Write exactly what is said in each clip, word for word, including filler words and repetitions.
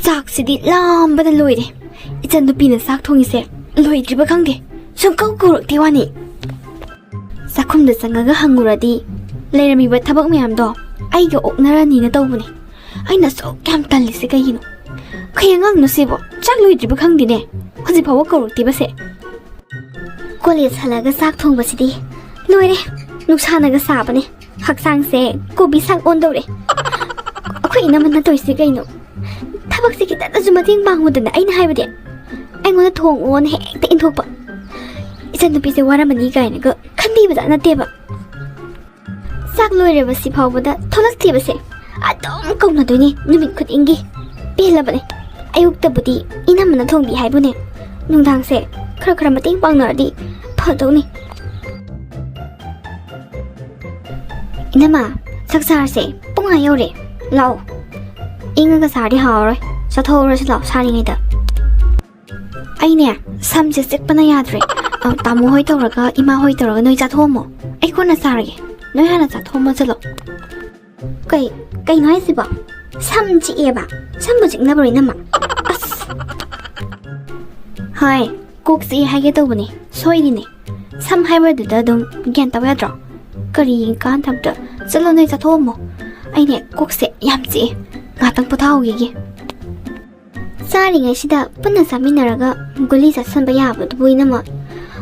ꯆꯥꯛꯁꯤꯗꯤ ꯂꯥꯝꯕꯅ ꯂꯣꯏꯔꯦ꯫ ꯏꯆꯟ ꯅꯨꯄꯤꯅ ꯆꯥꯛ ꯊꯣꯡꯉꯤꯁꯦ ꯂꯣꯏꯗ꯭ꯔꯤꯕ ꯈꯪꯗꯦ, ꯁꯨꯝ ꯀꯧ ꯀꯧꯔꯛꯇꯦ ꯋꯥꯅꯤ꯫ ꯆꯥꯛꯈꯨꯝꯗ ꯆꯪꯉꯒ ꯍꯪꯉꯨꯔꯗꯤ ꯂꯩꯔꯝꯃꯤꯕ ꯊꯕꯛ ꯃꯌꯥꯝꯗꯣ ꯑꯩꯒ ꯑꯣꯛꯅꯔꯅꯤꯅ ꯇꯧꯕꯅꯦ꯫ ꯑꯩꯅ ꯑꯁꯨꯛ ꯌꯥꯝ ꯇꯜꯂꯤꯁꯦ ꯀꯩꯒꯤꯅꯣ? ꯀꯩ ꯑꯉꯥꯡꯅꯣ ꯁꯤꯕꯣ? ꯆꯥꯛ ꯂꯣꯏꯗ꯭ꯔꯤꯕ ꯈꯪꯗꯦꯅꯦ, ꯍꯧꯖꯤꯛ ꯐꯥꯎꯕ ꯀꯧꯔꯛꯇ꯭ꯔꯤꯕꯁꯦ꯫ ꯀꯣꯂꯦꯖ ꯍꯜꯂꯛꯑꯒ ꯆꯥꯛ ꯊꯣꯡꯕꯁꯤꯗꯤ ꯂꯣꯏꯔꯦ, ꯅꯨꯡꯁꯥꯅꯒ ꯁꯥꯕꯅꯦ꯫ ꯍꯛꯆꯥꯡꯁꯦ ꯀꯣꯕꯤ ꯁꯥꯛ ꯑꯣꯟꯗꯧꯔꯦ꯫ ꯑꯩꯈꯣꯏ ꯏꯅꯝꯃꯅ ꯇꯧꯔꯤꯁꯦ ꯀꯩꯅꯣ? ꯊꯕꯛꯁꯦ ꯈꯤꯇꯪꯗꯁꯨ ꯃꯇꯦꯡ ꯄꯥꯡꯉꯨꯗꯅ, ꯑꯩꯅ ꯍꯥꯏꯕꯗꯤ꯫ ꯑꯩꯉꯣꯟꯗ ꯊꯣꯡꯉꯣꯅ ꯍꯦꯛꯇ ꯏꯟꯊꯣꯛꯄ꯫ ꯏꯆꯟꯅꯨꯄꯤꯁꯦ ꯋꯥꯔꯝꯃꯅꯤ ꯀꯥꯏꯅꯒ ꯈꯟꯕꯤꯕꯖꯥꯠ ꯅꯠꯇꯦꯕ꯫ ꯆꯥꯛ ꯂꯣꯏꯔꯕꯁꯤ ꯐꯥꯎꯕꯗ ꯊꯣꯛꯂꯛꯇꯦꯕꯁꯦ꯫ ꯑꯗꯨꯝ ꯀꯧꯅꯗꯣꯏꯅꯦ ꯅꯨꯃꯤꯠ ꯈꯨꯗꯤꯡꯒꯤ꯫ ꯄꯦꯜꯂꯕꯅꯦ꯫ ꯑꯌꯨꯛꯇꯕꯨꯗꯤ ꯏꯅꯝꯃꯅ ꯊꯣꯡꯕꯤ ꯍꯥꯏꯕꯨꯅꯦ, ꯅꯨꯡꯗꯥꯡꯁꯦ ꯈꯔ ꯈꯔ ꯃꯇꯦꯡ ꯄꯥꯡꯅꯔꯗꯤ ꯐꯗꯧꯅꯤ꯫ ꯏꯅꯝꯃ, ꯆꯥꯛ ꯆꯥꯔꯁꯦ, ꯄꯨꯡ ꯑꯥ ꯌꯧꯔꯦ꯫ ꯂꯥꯛꯑꯣ, ꯏꯪꯉꯒ ꯆꯥꯔꯗꯤ ꯍꯥꯎꯔꯔꯣꯏ꯫ ꯆꯥꯊꯣꯛꯍꯧꯔꯁꯤ ꯂꯥꯛꯑꯣ, ꯁꯥꯔꯤꯉꯩꯗ꯫ ꯑꯩꯅꯦ, ꯁꯝꯁꯦ ꯆꯤꯛꯄꯅ ꯌꯥꯗ꯭ꯔꯦ꯫ ꯑ, ꯇꯥꯃꯣ ꯍꯣꯏ ꯇꯧꯔꯒ, ꯏꯃꯥ ꯍꯣꯏ ꯇꯧꯔꯒ ꯅꯣꯏ ꯆꯥꯊꯣꯛꯑꯝꯃꯣ꯫ ꯑꯩ ꯀꯣꯟꯅ ꯆꯥꯔꯒꯦ꯫ ꯅꯣꯏ ꯍꯥꯟꯅ ꯆꯥꯊꯣꯛꯑꯝꯃꯣ ꯆꯠꯂꯣ꯫ ꯀꯩ, ꯀꯩꯅꯣ ꯍꯥꯏꯁꯤꯕꯣ? ꯁꯝ ꯆꯤꯛꯑꯦꯕ? ꯁꯝꯕꯨ ꯆꯤꯛꯅꯕ꯭ꯔꯣ ꯏꯅꯝꯃ? ꯑꯁ! ꯍꯣꯏ, ꯀꯣꯛ ꯆꯤꯛꯑꯦ ꯍꯥꯏꯒꯦ ꯇꯧꯕꯅꯦ꯫ ꯁꯣꯏꯔꯤꯅꯦ꯫ ꯁꯝ ꯍꯥꯏꯕꯗꯨꯗ ꯑꯗꯨꯝ ꯒ꯭ꯌꯥꯟ ꯇꯧ ꯌꯥꯗ꯭ꯔꯣ? ꯀꯔꯤ ꯀꯥꯟꯊꯕꯗ? ꯆꯠꯂꯣ, ꯅꯣꯏ ꯆꯥꯊꯣꯛꯑꯝꯃꯣ꯫ ꯑꯩꯅꯦ, ꯀꯣꯛꯁꯦ ꯌꯥꯝ ꯆꯤꯛꯑꯦ꯫ ꯉꯥꯛꯇꯪ ꯄꯣꯊꯥꯍꯧꯈꯤꯒꯦ꯫ ꯆꯥꯔꯤꯉꯩꯁꯤꯗ ꯄꯨꯟꯅ ꯆꯥꯃꯤꯟꯅꯔꯒ ꯒꯨꯂꯤ ꯆꯥꯁꯟꯕ ꯌꯥꯕꯗꯨꯕꯨ ꯏꯅꯝꯃ꯫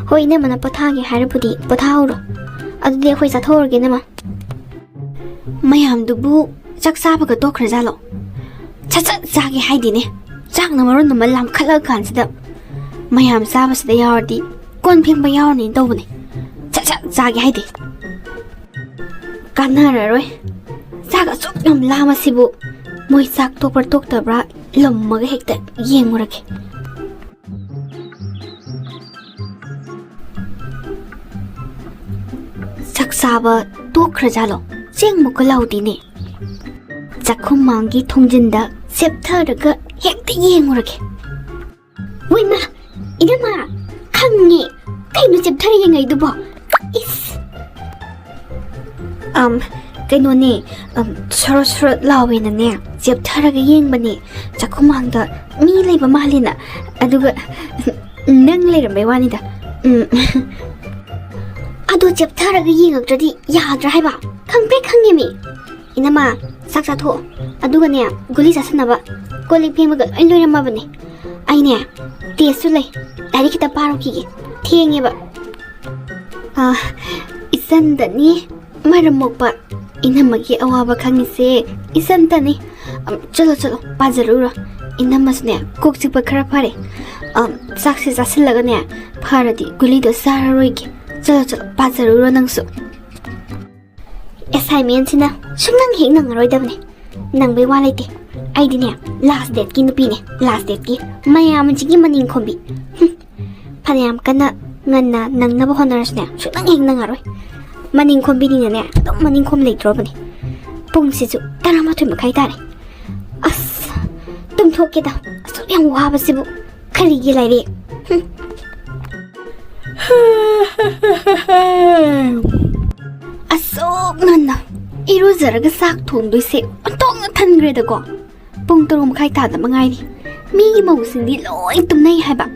ꯍꯣꯏ, ꯏꯅꯝꯃꯅ ꯄꯣꯊꯥꯒꯦ ꯍꯥꯏꯔꯕꯨꯗꯤ ꯄꯣꯊꯥꯍꯧꯔꯣ꯫ ꯑꯗꯨꯗꯤ ꯑꯩꯈꯣꯏ ꯆꯥꯊꯣꯛꯍꯧꯔꯒꯦ ꯏꯅꯝꯃ꯫ ꯃꯌꯥꯝꯗꯨꯕꯨ ꯆꯥꯛ ꯆꯥꯕꯒ ꯇꯣꯛꯈ꯭ꯔꯖꯥꯠꯂꯣ? ꯁꯠ ꯁꯠ ꯆꯥꯒꯦ ꯍꯥꯏꯗꯦꯅꯦ꯫ ꯆꯥꯛꯅ ꯃꯔꯣꯟ ꯑꯃ ꯂꯥꯝꯈꯠꯂꯛꯑ ꯀꯥꯟꯁꯤꯗ꯫ ꯃꯌꯥꯝ ꯆꯥꯕꯁꯤꯗ ꯌꯥꯎꯔꯗꯤ ꯀꯣꯟ ꯐꯦꯡꯕ ꯌꯥꯎꯔꯅꯤ ꯇꯧꯕꯅꯦ꯫ ꯁꯠ ꯁꯠ ꯆꯥꯒꯦ ꯍꯥꯏꯗꯦ꯫ ꯀꯥꯟꯅꯔꯔꯣꯏ꯫ ꯆꯥꯛ ꯑꯁꯨꯛ ꯌꯥꯝ ꯂꯥꯝꯃꯁꯤꯕꯨ ꯃꯣꯏ ꯆꯥꯛ ꯇꯣꯛꯄ꯭ꯔꯥ ꯇꯣꯛꯇꯕ꯭ꯔꯥ ꯂꯝꯃꯒ ꯍꯦꯛꯇ ꯌꯦꯡꯉꯨꯔꯒꯦ꯫ ꯆꯥꯛ ꯆꯥꯕ ꯇꯣꯛꯈ꯭ꯔꯖꯥꯠꯂꯣ? ꯆꯦꯡꯃꯨꯛꯀ ꯂꯥꯎꯗꯦꯅꯦ꯫ ꯆꯥꯛꯈꯨꯝ ꯃꯥꯡꯒꯤ ꯊꯣꯡꯖꯤꯟꯗ ꯆꯦꯞꯊꯔꯒ ꯍꯦꯛꯇ ꯌꯦꯡꯉꯨꯔꯒꯦ꯫ ꯋꯩꯃꯥ! ꯏꯅꯝꯃ! ꯈꯪꯉꯦ! ꯀꯩꯅꯣ ꯆꯦꯞꯊꯔ ꯌꯦꯡꯉꯛꯏꯗꯨꯕꯣ? ꯏꯁ! ꯑꯝ, ꯀꯩꯅꯣꯅꯦ, ꯑꯝ, ꯁꯣꯔꯣꯠ ꯁꯣꯔꯣꯠ ꯂꯥꯎꯋꯦꯅꯅꯦ, ꯆꯦꯞꯊꯔꯒ ꯌꯦꯡꯕꯅꯦ꯫ ꯆꯥꯛꯈꯨꯝꯃꯥꯡꯗ ꯃꯤ ꯂꯩꯕ ꯃꯥꯜꯂꯦꯅ꯫ ꯑꯗꯨꯒ ꯅꯪ ꯂꯩꯔꯝꯕꯩ ꯋꯥꯅꯤꯗ꯫ ꯎꯝ꯫ ꯑꯗꯣ ꯆꯦꯞꯊꯔꯒ ꯌꯦꯡꯉꯛꯇ꯭ꯔꯗꯤ ꯌꯥꯗ꯭ꯔꯥ ꯍꯥꯏꯕ? ꯈꯪꯄ꯭ꯔꯦꯛ ꯈꯪꯉꯦꯃꯤ꯫ ꯏꯅꯝꯃ, ꯆꯥꯛ ꯆꯥꯊꯣꯛꯑꯣ꯫ ꯑꯗꯨꯒꯅꯦ, ꯒꯨꯂꯤ ꯆꯥꯁꯟꯅꯕ ꯀꯣꯜ ꯂꯤꯛ ꯐꯦꯡꯕꯒ ꯂꯣꯏ ꯂꯣꯏꯔꯝꯃꯕꯅꯦ꯫ ꯑꯩꯅꯦ, ꯇꯦꯁꯁꯨ ꯂꯩ꯫ ꯂꯥꯏꯔꯤꯛ ꯈꯤꯇ ꯄꯥꯔꯨꯈꯤꯒꯦ꯫ ꯊꯦꯡꯉꯦꯕ꯫ ꯑꯥ, ꯏꯆꯟꯗꯅꯤ ꯃꯔꯝ ꯃꯣꯛꯄ ꯏꯅꯝꯃꯒꯤ ꯑꯋꯥꯕ ꯈꯪꯉꯤꯁꯦ ꯏꯆꯟꯇꯅꯤ꯫ ꯑꯝ, ꯆꯠꯂꯣ, ꯆꯠꯂꯣ, ꯄꯥꯖꯔꯨꯔꯣ꯫ ꯏꯅꯝꯃꯁꯨꯅꯦ, ꯀꯣꯛ ꯆꯤꯛꯄ ꯈꯔ ꯐꯔꯦ꯫ ꯑꯝ, ꯆꯥꯛꯁꯦ ꯆꯥꯁꯤꯜꯂꯒꯅꯦ, ꯐꯔꯗꯤ ꯒꯨꯂꯤꯗꯣ ꯆꯥꯔꯔꯣꯏꯒꯦ꯫ ꯆꯠꯂꯣ, ꯆꯠꯂꯣ, ꯄꯥꯖꯔꯨꯔꯣ ꯅꯪꯁꯨ꯫ ꯑꯦꯁꯥꯏꯟꯃꯦꯟꯁꯤꯅ ꯁꯨꯡꯅꯪ ꯍꯦꯛ ꯅꯪꯉꯔꯣꯏꯗꯕꯅꯦ꯫ ꯅꯪꯕꯩ ꯋꯥ ꯂꯩꯇꯦ꯫ ꯑꯩꯗꯤꯅꯦ, ꯂꯥꯁ ꯗꯦꯠꯀꯤ ꯅꯨꯄꯤꯅꯦ, ꯂꯥꯁ ꯗꯦꯠꯀꯤ꯫ ꯃꯌꯥꯝꯁꯤꯒꯤ ꯃꯅꯤꯡ ꯈꯣꯝꯕꯤ꯫ ꯍꯨꯝ꯫ ꯐꯅꯌꯥꯝ ꯀꯟꯅ ꯉꯟꯅ ꯅꯪꯅꯕ ꯍꯣꯠꯅꯔꯁꯨꯅꯦ, ꯁꯨꯡꯅꯪ ꯍꯦꯛ ꯅꯪꯉꯔꯣꯏ꯫ ꯃꯅꯤꯡ ꯈꯣꯝꯕꯤꯅꯤꯅꯅꯦ, ꯑꯗꯨꯝ ꯃꯅꯤꯡ ꯈꯣꯝ ꯂꯩꯇ꯭ꯔꯣꯕꯅꯦ꯫ ꯄꯨꯡꯁꯤꯁꯨ ꯇꯔꯥꯃꯥꯊꯣꯏ ꯃꯈꯥꯏ ꯇꯥꯔꯦ꯫ ꯑꯁ, ꯇꯨꯝꯊꯣꯛꯀꯦꯗ꯫ ꯑꯁꯨꯛ ꯌꯥꯝ ꯋꯥꯕꯁꯤꯕꯨ ꯀꯔꯤꯒꯤ ꯂꯥꯏꯔꯤꯛ? ꯍꯨꯝ꯫ ꯑꯁꯨꯛ ꯉꯟꯅ ꯏꯔꯨꯖꯔꯒ ꯆꯥꯛ ꯊꯣꯡꯗꯣꯏꯁꯦ ꯑꯣꯟꯊꯣꯛꯅ ꯊꯟꯈ꯭ꯔꯦꯗꯀꯣ꯫ ꯄꯨꯡ ꯇꯔꯨꯛ ꯃꯈꯥꯏ ꯇꯥꯗꯕ ꯉꯥꯏꯔꯤ꯫ ꯃꯤꯒꯤ ꯃꯧꯁꯤꯡꯗꯤ ꯂꯣꯏ ꯇꯨꯝꯅꯩ ꯍꯥꯏꯕ꯫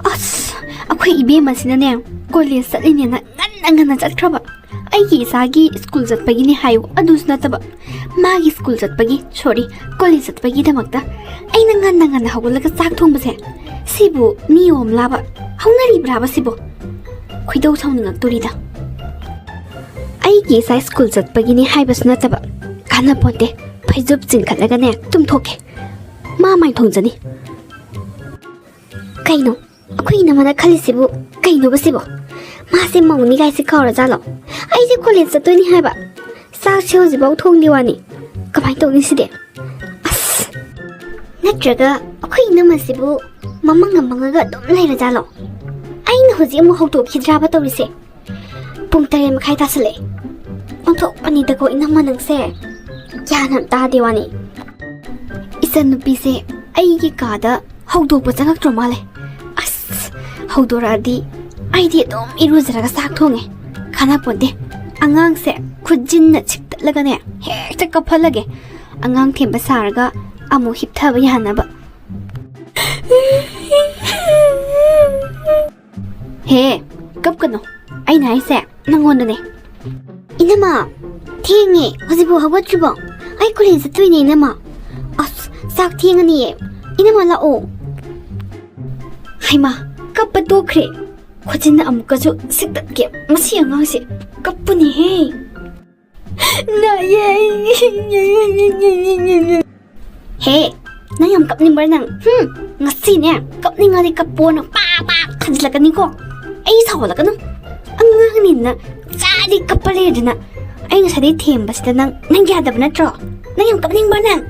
ꯑꯁ, ꯑꯩꯈꯣꯏ ꯏꯕꯦꯝꯃꯁꯤꯅꯅꯦ, ꯀꯣꯂꯦꯖ ꯆꯠꯂꯤꯅꯦꯅ ꯉꯟꯅ ꯉꯟꯅ ꯆꯠꯈ꯭ꯔꯕ꯫ ꯑꯩꯒꯤ ꯏꯆꯥꯒꯤ ꯁ꯭ꯀꯨꯜ ꯆꯠꯄꯒꯤꯅꯦ ꯍꯥꯏꯌꯨ, ꯑꯗꯨꯁꯨ ꯅꯠꯇꯕ, ꯃꯥꯒꯤ ꯁ꯭ꯀꯨꯜ ꯆꯠꯄꯒꯤ, ꯁꯣꯔꯤ, ꯀꯣꯂꯦꯖ ꯆꯠꯄꯒꯤꯗꯃꯛꯇ ꯑꯩꯅ ꯉꯟꯅ ꯉꯟꯅ ꯍꯧꯒꯠꯂꯒ ꯆꯥꯛ ꯊꯣꯡꯕꯁꯦ, ꯁꯤꯕꯨ ꯅꯤꯌꯣꯝꯂꯥꯕ? ꯍꯧꯅꯔꯤꯕ꯭ꯔꯥꯕ ꯁꯤꯕꯨ? ꯈꯣꯏꯗꯧ ꯁꯥꯎꯅꯤꯡꯉꯛꯇꯣꯔꯤꯗ꯫ ꯑꯩꯒꯤ ꯏꯆꯥ ꯁ꯭ꯀꯨꯜ ꯆꯠꯄꯒꯤꯅꯤ ꯍꯥꯏꯕꯁꯨ ꯅꯠꯇꯕ, ꯀꯥꯟꯅꯄꯣꯟꯇꯦ, ꯐꯩꯖꯨꯞ ꯆꯤꯡꯈꯠꯂꯒꯅꯦ ꯇꯨꯝꯊꯣꯛꯀꯦ꯫ ꯃꯥ ꯃꯥꯏ ꯊꯣꯡꯖꯅꯤ꯫ ꯀꯩꯅꯣ? ꯑꯩꯈꯣꯏ ꯏꯅꯝꯃꯅ ꯈꯜꯂꯤꯁꯤꯕꯨ ꯀꯩꯅꯣꯕ ꯁꯤꯕꯣ? ꯃꯥꯁꯦ ꯃꯧꯅꯤ ꯀꯥꯏꯁꯦ ꯀꯥꯎꯔꯖꯥꯠꯂꯣ? ꯑꯩꯁꯦ ꯀꯣꯂꯦꯖ ꯆꯠꯇꯣꯏꯅꯤ ꯍꯥꯏꯕ꯫ ꯆꯥꯛꯁꯦ ꯍꯧꯖꯤꯛꯐꯥꯎ ꯊꯣꯡꯗꯦ ꯋꯥꯅꯤ꯫ ꯀꯃꯥꯏꯅ ꯇꯧꯅꯤ ꯁꯤꯗꯤ? ꯑꯁ! ꯅꯠꯇ꯭ꯔꯒ ꯑꯩꯈꯣꯏ ꯏꯅꯝꯃꯁꯤꯕꯨ ꯃꯃꯪꯒ ꯃꯪꯉꯒ ꯑꯗꯨꯝ ꯂꯩꯔꯖꯥꯠꯂꯣ? ꯑꯩꯅ ꯍꯧꯖꯤꯛ ꯑꯃꯨꯛ ꯍꯧꯗꯣꯛꯈꯤꯗ꯭ꯔꯥꯕ ꯇꯧꯔꯤꯁꯦ? ꯄꯨꯡ ꯇꯔꯦꯠ ꯃꯈꯥꯏ ꯇꯥꯁꯜꯂꯛꯑꯦ꯫ ꯑꯣꯟꯊꯣꯛꯄꯅꯤꯗꯀꯣ ꯏꯅꯝꯃ ꯅꯪꯁꯦ꯫ ꯒ꯭ꯌꯥꯟ ꯑꯃ ꯇꯥꯗꯦ ꯋꯥꯅꯤ꯫ ꯏꯆꯟꯅꯨꯄꯤꯁꯦ ꯑꯩꯒꯤ ꯀꯥꯗ ꯍꯧꯗꯣꯛꯄ ꯆꯪꯉꯛꯇ꯭ꯔꯣ ꯃꯥꯜꯂꯦ꯫ ꯑꯁ, ꯍꯧꯗꯣꯔꯛꯑꯗꯤ ꯑꯩꯗꯤ ꯑꯗꯨꯝ ꯏꯔꯨꯖꯔꯒ ꯆꯥꯛ ꯊꯣꯡꯉꯦ꯫ ꯀꯥꯟꯅꯄꯣꯟꯇꯦ꯫ ꯑꯉꯥꯡꯁꯦ ꯈꯨꯖꯤꯟꯅ ꯁꯤꯛꯇꯠꯂꯒꯅꯦ, ꯍꯦꯛꯇ ꯀꯞꯍꯜꯂꯒꯦ꯫ ꯑꯉꯥꯡ ꯊꯦꯝꯕ ꯁꯥꯔꯒ ꯑꯃꯨꯛ ꯍꯤꯞꯊꯕ ꯌꯥꯅꯕ꯫ ꯍꯦ, ꯀꯞꯀꯅꯨ꯫ ꯑꯩꯅ ꯍꯥꯏꯁꯦ ꯅꯪꯉꯣꯟꯗꯅꯦ꯫ ꯏꯅꯝꯃ, ꯊꯦꯡꯉꯦ, ꯍꯧꯖꯤꯛꯐꯥꯎ ꯍꯧꯒꯠꯇ꯭ꯔꯤꯕꯣ? ꯑꯩ ꯀꯣꯂꯦꯖ ꯆꯠꯇꯣꯏꯅꯦ, ꯏꯅꯝꯃ꯫ ꯑꯁ, ꯆꯥꯛ ꯊꯦꯡꯉꯅꯤꯌꯦ꯫ ꯏꯅꯝꯃ, ꯂꯥꯛꯑꯣ꯫ ꯍꯩꯃꯥ, ꯀꯞꯄ ꯇꯣꯛꯈ꯭ꯔꯦ꯫ ꯈꯨꯖꯤꯟꯅ ꯑꯃꯨꯛꯀꯁꯨ ꯁꯤꯛꯇꯠꯀꯦ꯫ ꯃꯁꯤ ꯑꯉꯥꯡꯁꯦ ꯀꯞꯄꯅꯤꯍꯦ꯫ ꯅꯥꯏꯌꯦ꯫ ꯍꯦ, ꯅꯪ ꯌꯥꯝ ꯀꯞꯅꯤꯡꯕ꯭ꯔꯥ ꯅꯪ? ꯍꯨꯝ, ꯉꯁꯤꯅꯦ, ꯀꯞꯅꯤꯡꯉꯗꯤ ꯀꯞꯄꯣꯅ ꯄꯥ ꯄꯥ ꯊꯥꯖꯤꯜꯂꯛꯀꯅꯤꯀꯣ꯫ ꯑꯩ ꯁꯥꯎꯍꯜꯂꯛꯀꯅꯨ꯫ ꯑꯉꯥꯡꯅꯤꯅ ꯆꯥꯗꯤ ꯀꯞꯄ ꯂꯩꯔꯗꯅ꯫ ꯑꯩ ꯉꯁꯥꯏꯗꯩ ꯊꯦꯝꯕꯁꯤꯗ ꯅꯪ, ꯅꯪ ꯌꯥꯗꯕ ꯅꯠꯇ꯭ꯔꯣ? ꯅꯪ ꯌꯥꯝ ꯀꯞꯅꯤꯡꯕ꯭ꯔꯥ ꯅꯪ?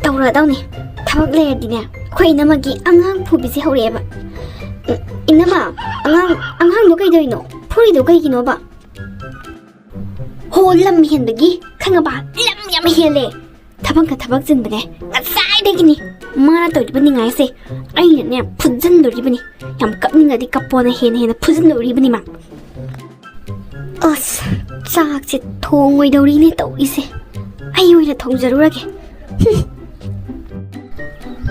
ꯇꯧꯔꯗꯧꯅꯤ꯫ ꯊꯕꯛ ꯂꯩꯔꯗꯤꯅꯦ, ꯑꯩꯈꯣꯏ ꯏꯅꯝꯃꯒꯤ ꯑꯉꯥꯡ ꯐꯨꯕꯤꯁꯦ ꯍꯧꯔꯛꯑꯦꯕ꯫ ꯎꯝ, ꯏꯅꯝꯃ, ꯑꯉꯥꯡ, ꯑꯉꯥꯡꯗꯣ ꯀꯩꯗꯧꯔꯤꯅꯣ? ꯐꯨꯔꯤꯗꯣ ꯀꯩꯒꯤꯅꯣꯕ? ꯍꯣ, ꯂꯝ ꯍꯦꯟꯕꯒꯤ, ꯈꯪꯉꯕ? ꯂꯝ ꯌꯥꯝ ꯍꯦꯜꯂꯦ꯫ ꯊꯕꯛꯀ ꯊꯕꯛ ꯆꯤꯟꯕꯅꯦ, ꯉꯁꯥꯏꯗꯒꯤꯅꯤ ꯃꯥꯅ ꯇꯧꯔꯤꯕ ꯅꯤꯡꯉꯥꯏꯁꯦ꯫ ꯑꯩꯅꯅꯦ ꯐꯨꯖꯟꯗꯣꯔꯤꯕꯅꯤ꯫ ꯌꯥꯝ ꯀꯞꯅꯤꯡꯉꯗꯤ ꯀꯞꯄꯣꯅ ꯍꯦꯟꯅ ꯍꯦꯟꯅ ꯐꯨꯖꯟꯗꯣꯔꯤꯕꯅꯤ ꯃꯥ꯫ ꯑꯁ, ꯆꯥꯛꯁꯦ ꯊꯣꯡꯉꯣꯏꯗꯧꯔꯤꯅꯦ ꯇꯧꯔꯤꯁꯦ꯫ ꯑꯩ ꯑꯣꯏꯅ ꯊꯣꯡꯖꯔꯨꯔꯒꯦ꯫ ꯍꯨꯝ꯫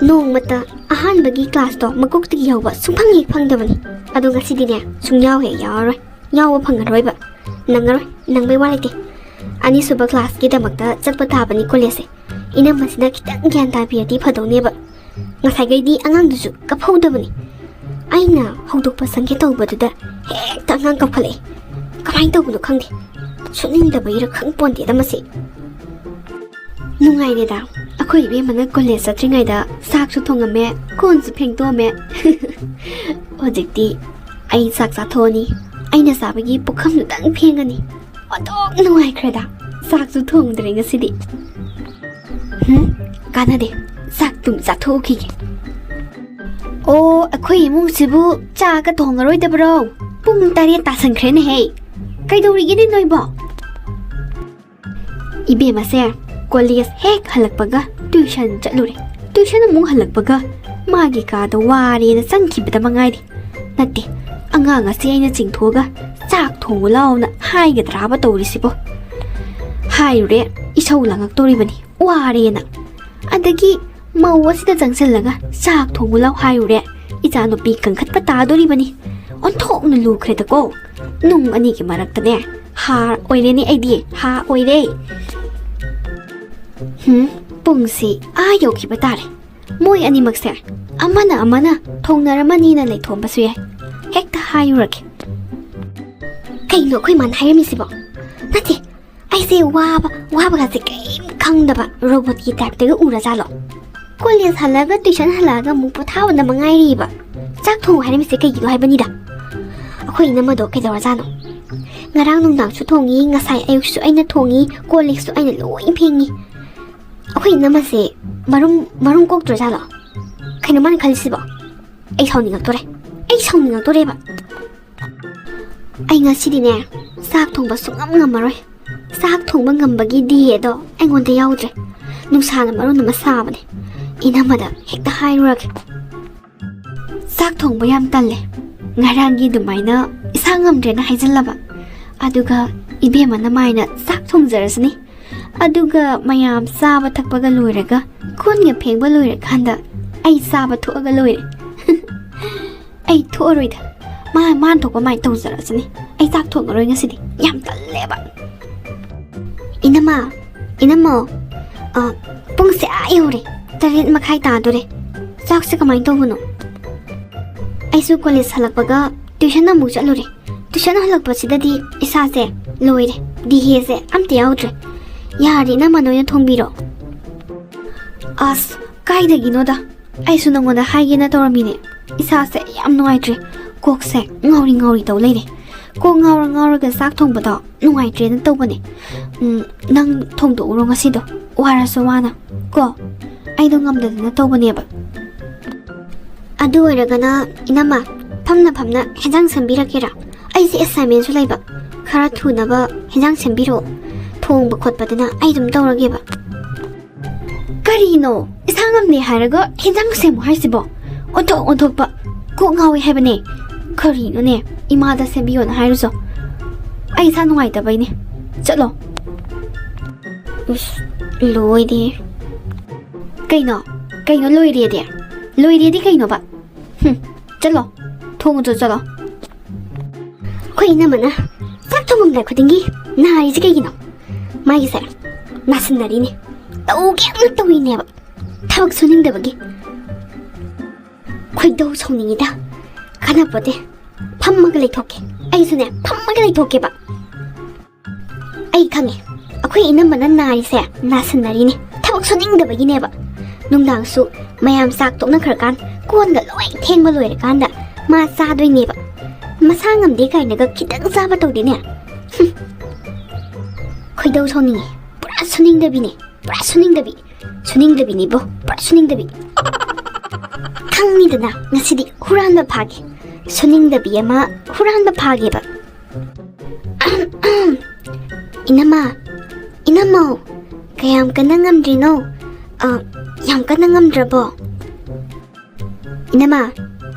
ꯅꯣꯡꯃꯇ ꯑꯍꯥꯟꯕꯒꯤ ꯀ꯭ꯂꯥꯁꯇꯣ ꯃꯀꯣꯛꯇꯒꯤ ꯌꯥꯎꯕ ꯁꯨꯡꯐꯪ ꯍꯦꯛ ꯐꯪꯗꯕꯅꯤ꯫ ꯑꯗꯣ ꯉꯁꯤꯗꯤꯅꯦ, ꯁꯨꯡꯌꯥꯎ ꯍꯦꯛ ꯌꯥꯎꯔꯔꯣꯏ꯫ ꯌꯥꯎꯕ ꯐꯪꯉꯔꯣꯏꯕ꯫ ꯅꯪꯉꯔꯣꯏ, ꯅꯪꯕꯩ ꯋꯥ ꯂꯩꯇꯦ꯫ ꯑꯅꯤꯁꯨꯕ ꯀ꯭ꯂꯥꯁꯀꯤꯗꯃꯛꯇ ꯆꯠꯄ ꯇꯥꯕꯅꯤ ꯀꯣꯂꯦꯖꯁꯦ꯫ ꯏꯅꯝꯃꯁꯤꯅ ꯈꯤꯇꯪ ꯒ꯭ꯌꯥꯟ ꯇꯥꯕꯤꯔꯗꯤ ꯐꯗꯧꯅꯦꯕ꯫ ꯉꯁꯥꯏꯈꯩꯗꯤ ꯑꯉꯥꯡꯗꯨꯁꯨ ꯀꯞꯍꯧꯗꯕꯅꯤ꯫ ꯑꯩꯅ ꯍꯧꯗꯣꯛꯄ ꯆꯪꯒꯦ ꯇꯧꯕꯗꯨꯗ ꯍꯦꯛꯇ ꯑꯉꯥꯡ ꯀꯞꯈꯠꯂꯛꯑꯦ꯫ ꯀꯃꯥꯏꯅ ꯇꯧꯕꯅꯣ ꯈꯪꯗꯦ꯫ ꯁꯨꯛꯅꯤꯡꯗꯕꯒꯤꯔ ꯈꯪ ꯄꯣꯟꯗꯦꯗ ꯃꯁꯤ꯫ ꯅꯨꯡꯉꯥꯏꯔꯦꯗ, ꯑꯩꯈꯣꯏ ꯏꯕꯦꯝꯃꯅ ꯀꯣꯂꯦꯖ ꯆꯠꯇ꯭ꯔꯤꯉꯩꯗ ꯆꯥꯛꯁꯨ ꯊꯣꯡꯉꯝꯃꯦ, ꯀꯣꯟꯁꯨ ꯐꯦꯡꯗꯣꯛꯑꯝꯃꯦ꯫ ꯍꯧꯖꯤꯛꯇꯤ ꯑꯩ ꯆꯥꯛ ꯆꯥꯊꯣꯛꯑꯅꯤ꯫ ꯑꯩꯅ ꯆꯥꯕꯒꯤ ꯄꯨꯈꯝꯗꯨꯗꯪ ꯐꯦꯡꯉꯅꯤ꯫ ꯑꯣꯟꯊꯣꯛ ꯅꯨꯡꯉꯥꯏꯈ꯭ꯔꯦꯗ꯫ ꯆꯥꯛꯁꯨ ꯊꯣꯡꯗ꯭ꯔꯦ ꯉꯁꯤꯗꯤ꯫ ꯍꯨꯝ, ꯀꯥꯟꯅꯗꯦ꯫ ꯆꯥꯛꯇꯨꯝ ꯆꯥꯊꯣꯛꯎꯈꯤꯒꯦ꯫ ꯑꯣ, ꯑꯩꯈꯣꯏ ꯏꯃꯨꯡꯁꯤꯕꯨ ꯆꯥꯒ ꯊꯣꯡꯉꯔꯣꯏꯗꯕ꯭ꯔꯣ? ꯄꯨꯡ ꯇꯔꯦꯠ ꯇꯥꯁꯟꯈ꯭ꯔꯦꯅꯦꯍꯦ꯫ ꯀꯩꯗꯧꯔꯤꯒꯦꯅꯦ ꯅꯣꯏꯕꯣ? ꯏꯕꯦꯝꯃꯁꯦ ꯀꯣꯂꯦꯖ ꯍꯦꯛ ꯍꯜꯂꯛꯄꯒ ꯇ꯭ꯌꯨꯁꯟ ꯆꯠꯂꯨꯔꯦ꯫ ꯇ꯭ꯌꯨꯁꯟ ꯑꯃꯨꯛ ꯍꯜꯂꯛꯄꯒ ꯃꯥꯒꯤ ꯀꯥꯗ ꯋꯥꯔꯦꯅ ꯆꯪꯈꯤꯕꯗ ꯃꯉꯥꯏꯔꯦ꯫ ꯅꯠꯇꯦ, ꯑꯉꯥꯡ ꯑꯁꯤ ꯑꯩꯅ ꯆꯤꯡꯊꯣꯛꯑꯒ ꯆꯥꯛ ꯊꯣꯡꯉꯨ ꯂꯥꯎꯅ ꯍꯥꯏꯒꯗ꯭ꯔꯥꯕ ꯇꯧꯔꯤꯁꯤꯕꯣ? ꯍꯥꯏꯔꯨꯔꯦ, ꯏꯁꯧ ꯂꯥꯡꯉꯛꯇꯣꯔꯤꯕꯅꯤ, ꯋꯥꯔꯦꯅ꯫ ꯑꯗꯒꯤ ꯃꯧ ꯑꯁꯤꯗ ꯆꯪꯁꯤꯜꯂꯒ ꯆꯥꯛ ꯊꯣꯡꯉꯨ ꯂꯥꯎ ꯍꯥꯏꯔꯨꯔꯦ, ꯏꯆꯥꯅꯨꯄꯤ ꯀꯟꯈꯠꯄ ꯇꯥꯗꯣꯔꯤꯕꯅꯤ꯫ ꯑꯣꯟꯊꯣꯛꯅ ꯂꯨꯈ꯭ꯔꯦꯗꯀꯣ꯫ ꯅꯨꯡ ꯑꯅꯤꯒꯤ ꯃꯔꯛꯇꯅꯦ ꯍꯥ ꯑꯣꯏꯔꯦꯅꯦ, ꯑꯩꯗꯤ ꯍꯥ ꯑꯣꯏꯔꯦ꯫ ꯍꯨꯝ, ꯄꯨꯡꯁꯤ ꯑꯥ ꯌꯧꯈꯤꯕ ꯇꯥꯔꯦ꯫ ꯃꯣꯏ ꯑꯅꯤꯃꯛꯁꯦ ꯑꯃꯅ ꯑꯃꯅ ꯊꯣꯡꯅꯔꯝꯃꯅꯤꯅ ꯂꯩꯊꯣꯛꯑꯝꯕꯁꯨ ꯌꯥꯏ꯫ ꯍꯦꯛꯇ ꯍꯥꯏꯔꯨꯔꯒꯦ꯫ ꯀꯩꯅꯣ ꯑꯩꯈꯣꯏ ꯃꯥꯅ ꯍꯥꯏꯔꯝꯃꯤꯁꯤꯕꯣ? ꯅꯠꯇꯦ, ꯑꯩꯁꯦ ꯋꯥꯕ, ꯋꯥꯕꯒꯁꯦ ꯀꯔꯤꯝ ꯈꯪꯗꯕ ꯔꯣꯕꯣꯠꯀꯤ ꯇꯥꯏꯞꯇꯒ ꯎꯔꯖꯥꯠꯂꯣ? ꯀꯣꯂꯦꯖ ꯍꯜꯂꯛꯑꯒ, ꯇꯨꯏꯁꯟ ꯍꯜꯂꯛꯑꯒ ꯑꯃꯨꯛ ꯄꯣꯊꯥꯕꯗ ꯃꯉꯥꯏꯔꯤꯕ꯫ ꯆꯥꯛ ꯊꯣꯡꯉꯨ ꯍꯥꯏꯔꯝꯃꯤꯁꯦ ꯀꯩꯒꯤꯅꯣ ꯍꯥꯏꯕꯅꯤꯗ꯫ ꯑꯩꯈꯣꯏ ꯏꯅꯝꯃꯗꯣ ꯀꯩꯗꯧꯔꯖꯥꯠꯅꯣ? ꯉꯔꯥꯡ ꯅꯨꯡꯗꯥꯡꯁꯨ ꯊꯣꯡꯉꯤ, ꯉꯁꯥꯏ ꯑꯌꯨꯛꯁꯨ ꯑꯩꯅ ꯊꯣꯡꯉꯤ, ꯀꯣꯜ ꯂꯤꯛꯁꯨ ꯑꯩꯅ ꯂꯣꯏ ꯐꯦꯡꯉꯤ꯫ ꯑꯩꯈꯣꯏ ꯏꯅꯝꯃꯁꯦ ꯃꯔꯨꯝ, ꯃꯔꯨꯝ ꯀꯣꯛꯇ꯭ꯔꯖꯥꯠꯂꯣ? ꯀꯩꯅꯣ ꯃꯥꯅ ꯈꯜꯂꯤꯁꯤꯕꯣ? ꯑꯩ ꯁꯥꯎꯅꯤꯡꯉꯛꯇꯣꯔꯦ꯫ ꯑꯩ ꯁꯥꯎꯅꯤꯡꯉꯛꯇꯣꯔꯦꯕ꯫ ꯑꯩ ꯉꯁꯤꯗꯤꯅꯦ, ꯆꯥꯛ ꯊꯣꯡꯕ ꯁꯨꯡꯉꯝ ꯉꯝꯃꯔꯣꯏ꯫ ꯆꯥꯛ ꯊꯣꯡꯕ ꯉꯝꯕꯒꯤ ꯗꯤꯍꯦꯗꯣ ꯑꯩꯉꯣꯟꯗ ꯌꯥꯎꯗ꯭ꯔꯦ꯫ ꯅꯨꯡꯁꯥꯅ ꯃꯔꯣꯟ ꯑꯃ ꯁꯥꯕꯅꯦ꯫ ꯏꯅꯝꯃꯗ ꯍꯦꯛꯇ ꯍꯥꯏꯔꯨꯔꯒꯦ꯫ ꯆꯥꯛ ꯊꯣꯡꯕ ꯌꯥꯝ ꯇꯜꯂꯦ꯫ ꯉꯔꯥꯡꯒꯤ ꯑꯗꯨꯃꯥꯏꯅ ꯏꯁꯥ ꯉꯝꯗ꯭ꯔꯦꯅ ꯍꯥꯏꯖꯜꯂꯕ꯫ ꯑꯗꯨꯒ ꯏꯕꯦꯝꯃꯅ ꯃꯥꯏꯅ ꯆꯥꯛ ꯊꯣꯡꯖꯔꯁꯅꯤ꯫ ꯑꯗꯨꯒ ꯃꯌꯥꯝ ꯆꯥꯕ ꯊꯛꯄꯒ ꯂꯣꯏꯔꯒ, ꯀꯣꯟꯒ ꯐꯦꯡꯕ ꯂꯣꯏꯔꯀꯥꯟꯗ ꯑꯩ ꯆꯥꯕ ꯊꯣꯛꯑꯒ ꯂꯣꯏꯔꯦ꯫ ꯑꯩ ꯊꯣꯛꯑꯔꯣꯏꯗ꯫ ꯃꯥ, ꯃꯥꯅ ꯊꯣꯛꯄ ꯃꯥꯏ ꯇꯧꯖꯔꯁꯅꯤ꯫ ꯑꯩ ꯆꯥꯛ ꯊꯣꯡꯉꯔꯣꯏ ꯉꯁꯤꯗꯤ꯫ ꯌꯥꯝ ꯇꯜꯂꯦꯕ꯫ ꯏꯅꯝꯃ, ꯏꯅꯝꯃ, ꯑ, ꯄꯨꯡꯁꯦ ꯑꯥ ꯌꯧꯔꯦ꯫ ꯇꯔꯦꯠ ꯃꯈꯥꯏ ꯇꯥꯗꯣꯔꯦ꯫ ꯆꯥꯛꯁꯦ ꯀꯃꯥꯏꯅ ꯇꯧꯕꯅꯣ? ꯑꯩꯁꯨ ꯀꯣꯂꯦꯖ ꯍꯜꯂꯛꯄꯒ ꯇ꯭ꯌꯨꯁꯟ ꯑꯃꯨꯛ ꯆꯠꯂꯨꯔꯦ꯫ ꯇ꯭ꯌꯨꯁꯟ ꯍꯜꯂꯛꯄꯁꯤꯗꯗꯤ ꯏꯁꯥꯁꯦ ꯂꯣꯏꯔꯦ꯫ ꯗꯤꯍꯦꯁꯦ ꯑꯝꯇ ꯌꯥꯎꯗ꯭ꯔꯦ꯫ ꯌꯥꯔꯗꯤ ꯏꯅꯝꯃ ꯅꯣꯏꯅ ꯊꯣꯡꯕꯤꯔꯣ꯫ ꯑꯁ, ꯀꯥꯏꯗꯒꯤꯅꯣꯗ꯫ ꯑꯩꯁꯨ ꯅꯉꯣꯟꯗ ꯍꯥꯏꯒꯦꯅ ꯇꯧꯔꯝꯃꯤꯅꯦ꯫ ꯏꯁꯥꯁꯦ ꯌꯥꯝ ꯅꯨꯡꯉꯥꯏꯇ꯭ꯔꯦ꯫ ꯀꯣꯛꯁꯦ ꯉꯥꯎꯔꯤ ꯉꯥꯎꯔꯤ ꯇꯧ ꯂꯩꯔꯦ꯫ ꯀꯣꯛ ꯉꯥꯎꯔ ꯉꯥꯎꯔꯒ ꯆꯥꯛ ꯊꯣꯡꯕꯗꯣ ꯅꯨꯡꯉꯥꯏꯇ꯭ꯔꯦꯅ ꯇꯧꯕꯅꯦ꯫ ꯎꯝ, ꯅꯪ ꯊꯣꯡꯗꯣꯛꯎꯔꯣ ꯉꯁꯤꯗꯣ, ꯋꯥꯔꯁꯨ ꯋꯥꯅ꯫ ꯀꯣ, ꯑꯩꯗꯣ ꯉꯝꯗꯗꯅ ꯇꯧꯕꯅꯦꯕ꯫ ꯑꯗꯨ ꯑꯣꯏꯔꯒꯅ ꯏꯅꯝꯃ, ꯐꯝꯅ ꯐꯝꯅ ꯍꯦꯟꯖꯥꯡ ꯁꯦꯝꯕꯤꯔꯛꯀꯦꯔꯥ? ꯑꯩꯁꯦ ꯑꯦꯁꯥꯏꯟꯃꯦꯟꯁꯨ ꯂꯩꯕ꯫ ꯈꯔ ꯊꯨꯅꯕ ꯍꯦꯟꯖꯥꯡ ꯁꯦꯝꯕꯤꯔꯛꯑꯣ꯫ ꯊꯣꯡꯕ ꯈꯣꯠꯄꯗꯨꯅ ꯑꯩ ꯑꯗꯨꯝ ꯇꯧꯔꯒꯦꯕ꯫ ꯀꯔꯤꯅꯣ? ꯏꯁꯥ ꯉꯝꯗꯦ ꯍꯥꯏꯔꯒ ꯍꯦꯟꯖꯥꯡ ꯁꯦꯝꯃꯣ ꯍꯥꯏꯁꯤꯕꯣ? ꯑꯣꯟꯊꯣꯛ ꯑꯣꯟꯊꯣꯛꯄ꯫ ꯀꯣꯛ ꯉꯥꯎꯋꯦ ꯍꯥꯏꯕꯅꯦ꯫ ꯀꯔꯤꯅꯣꯅꯦ? ꯏꯃꯥꯗ ꯁꯦꯝꯕꯤꯌꯣꯅ ꯍꯥꯏꯔꯨꯆꯣ꯫ ꯑꯩ ꯏꯁꯥ ꯅꯨꯡꯉꯥꯏꯇꯕꯩꯅꯦ꯫ ꯆꯠꯂꯣ꯫ ꯏꯁ, ꯂꯣꯏꯔꯦ꯫ ꯀꯩꯅꯣ? ꯀꯩꯅꯣ ꯂꯣꯏꯔꯦꯗꯤ? ꯂꯣꯏꯔꯦꯗꯤ ꯀꯩꯅꯣꯕ? ꯍꯨꯝ, ꯆꯠꯂꯣ꯫ ꯊꯣꯡ ꯆꯠ-, ꯆꯠꯂꯣ꯫ ꯑꯩꯈꯣꯏ ꯏꯅꯝꯃꯅ ꯆꯥꯛ ꯊꯣꯡꯉꯝꯗꯥꯏ ꯈꯨꯗꯤꯡꯒꯤ ꯅꯥꯔꯤꯁꯦ ꯀꯩꯒꯤꯅꯣ? ꯃꯥꯒꯤꯁꯦ ꯅꯥꯁꯤꯟꯅꯔꯤꯅꯦ꯫ ꯇꯧꯒꯦ ꯌꯥꯝꯅ ꯇꯧꯔꯤꯅꯦꯕ꯫ ꯊꯕꯛ ꯁꯨꯅꯤꯡꯗꯕꯒꯤ꯫ ꯈꯣꯏꯗꯧ ꯁꯥꯎꯅꯤꯡꯉꯤꯗ꯫ ꯀꯥꯟꯅꯄꯣꯠꯇꯦ꯫ ꯐꯝꯃꯒ ꯂꯩꯊꯣꯛꯀꯦ꯫ ꯑꯩꯁꯨꯅꯦ, ꯐꯝꯃꯒ ꯂꯩꯊꯣꯛꯀꯦꯕ꯫ ꯑꯩ ꯈꯪꯉꯦ꯫ ꯑꯩꯈꯣꯏ ꯏꯅꯝꯃꯅ ꯅꯥꯔꯤꯁꯦ ꯅꯥꯁꯤꯟꯅꯔꯤꯅꯦ꯫ ꯊꯕꯛ ꯁꯨꯅꯤꯡꯗꯕꯒꯤꯅꯦꯕ꯫ ꯅꯨꯡꯗꯥꯡꯁꯨ ꯃꯌꯥꯝ ꯆꯥꯛ ꯇꯣꯛꯅꯈ꯭ꯔꯀꯥꯟ ꯀꯣꯟꯒ ꯂꯣꯏ ꯊꯦꯡꯕ ꯂꯣꯏꯔꯀꯥꯟꯗ ꯃꯥ ꯆꯥꯗꯣꯏꯅꯦꯕ꯫ ꯃꯁꯥ ꯉꯝꯗꯦ ꯀꯥꯏꯅꯒ ꯈꯤꯇꯪ ꯆꯥꯕ ꯇꯧꯗꯦꯅꯦ꯫ ꯍꯨꯝ꯫ ꯈꯣꯏꯗꯧ ꯁꯥꯎꯅꯤꯡꯉꯤ꯫ ꯄꯨꯔꯥ ꯁꯨꯅꯤꯡꯗꯕꯤꯅꯦ꯫ ꯄꯨꯔꯥ ꯁꯨꯅꯤꯡꯗꯕꯤ꯫ ꯁꯨꯅꯤꯡꯗꯕꯤꯅꯤꯕꯣ꯫ ꯄꯨꯔꯥ ꯁꯨꯅꯤꯡꯗꯕꯤ꯫ ꯈꯪꯅꯤꯗꯅ ꯉꯁꯤꯗꯤ ꯍꯨꯔꯥꯟꯕ ꯐꯥꯒꯦ꯫ ꯁꯨꯅꯤꯡꯗꯕꯤ ꯑꯃ ꯍꯨꯔꯥꯟꯕ ꯐꯥꯒꯦꯕ꯫ ꯏꯅꯝꯃ, ꯏꯅꯝꯃꯧ, ꯀꯌꯥꯝ ꯀꯟꯅ ꯉꯝꯗ꯭ꯔꯤꯅꯣ? ꯑ, ꯌꯥꯝ ꯀꯟꯅ ꯉꯝꯗ꯭ꯔꯕꯣ? ꯏꯅꯝꯃ,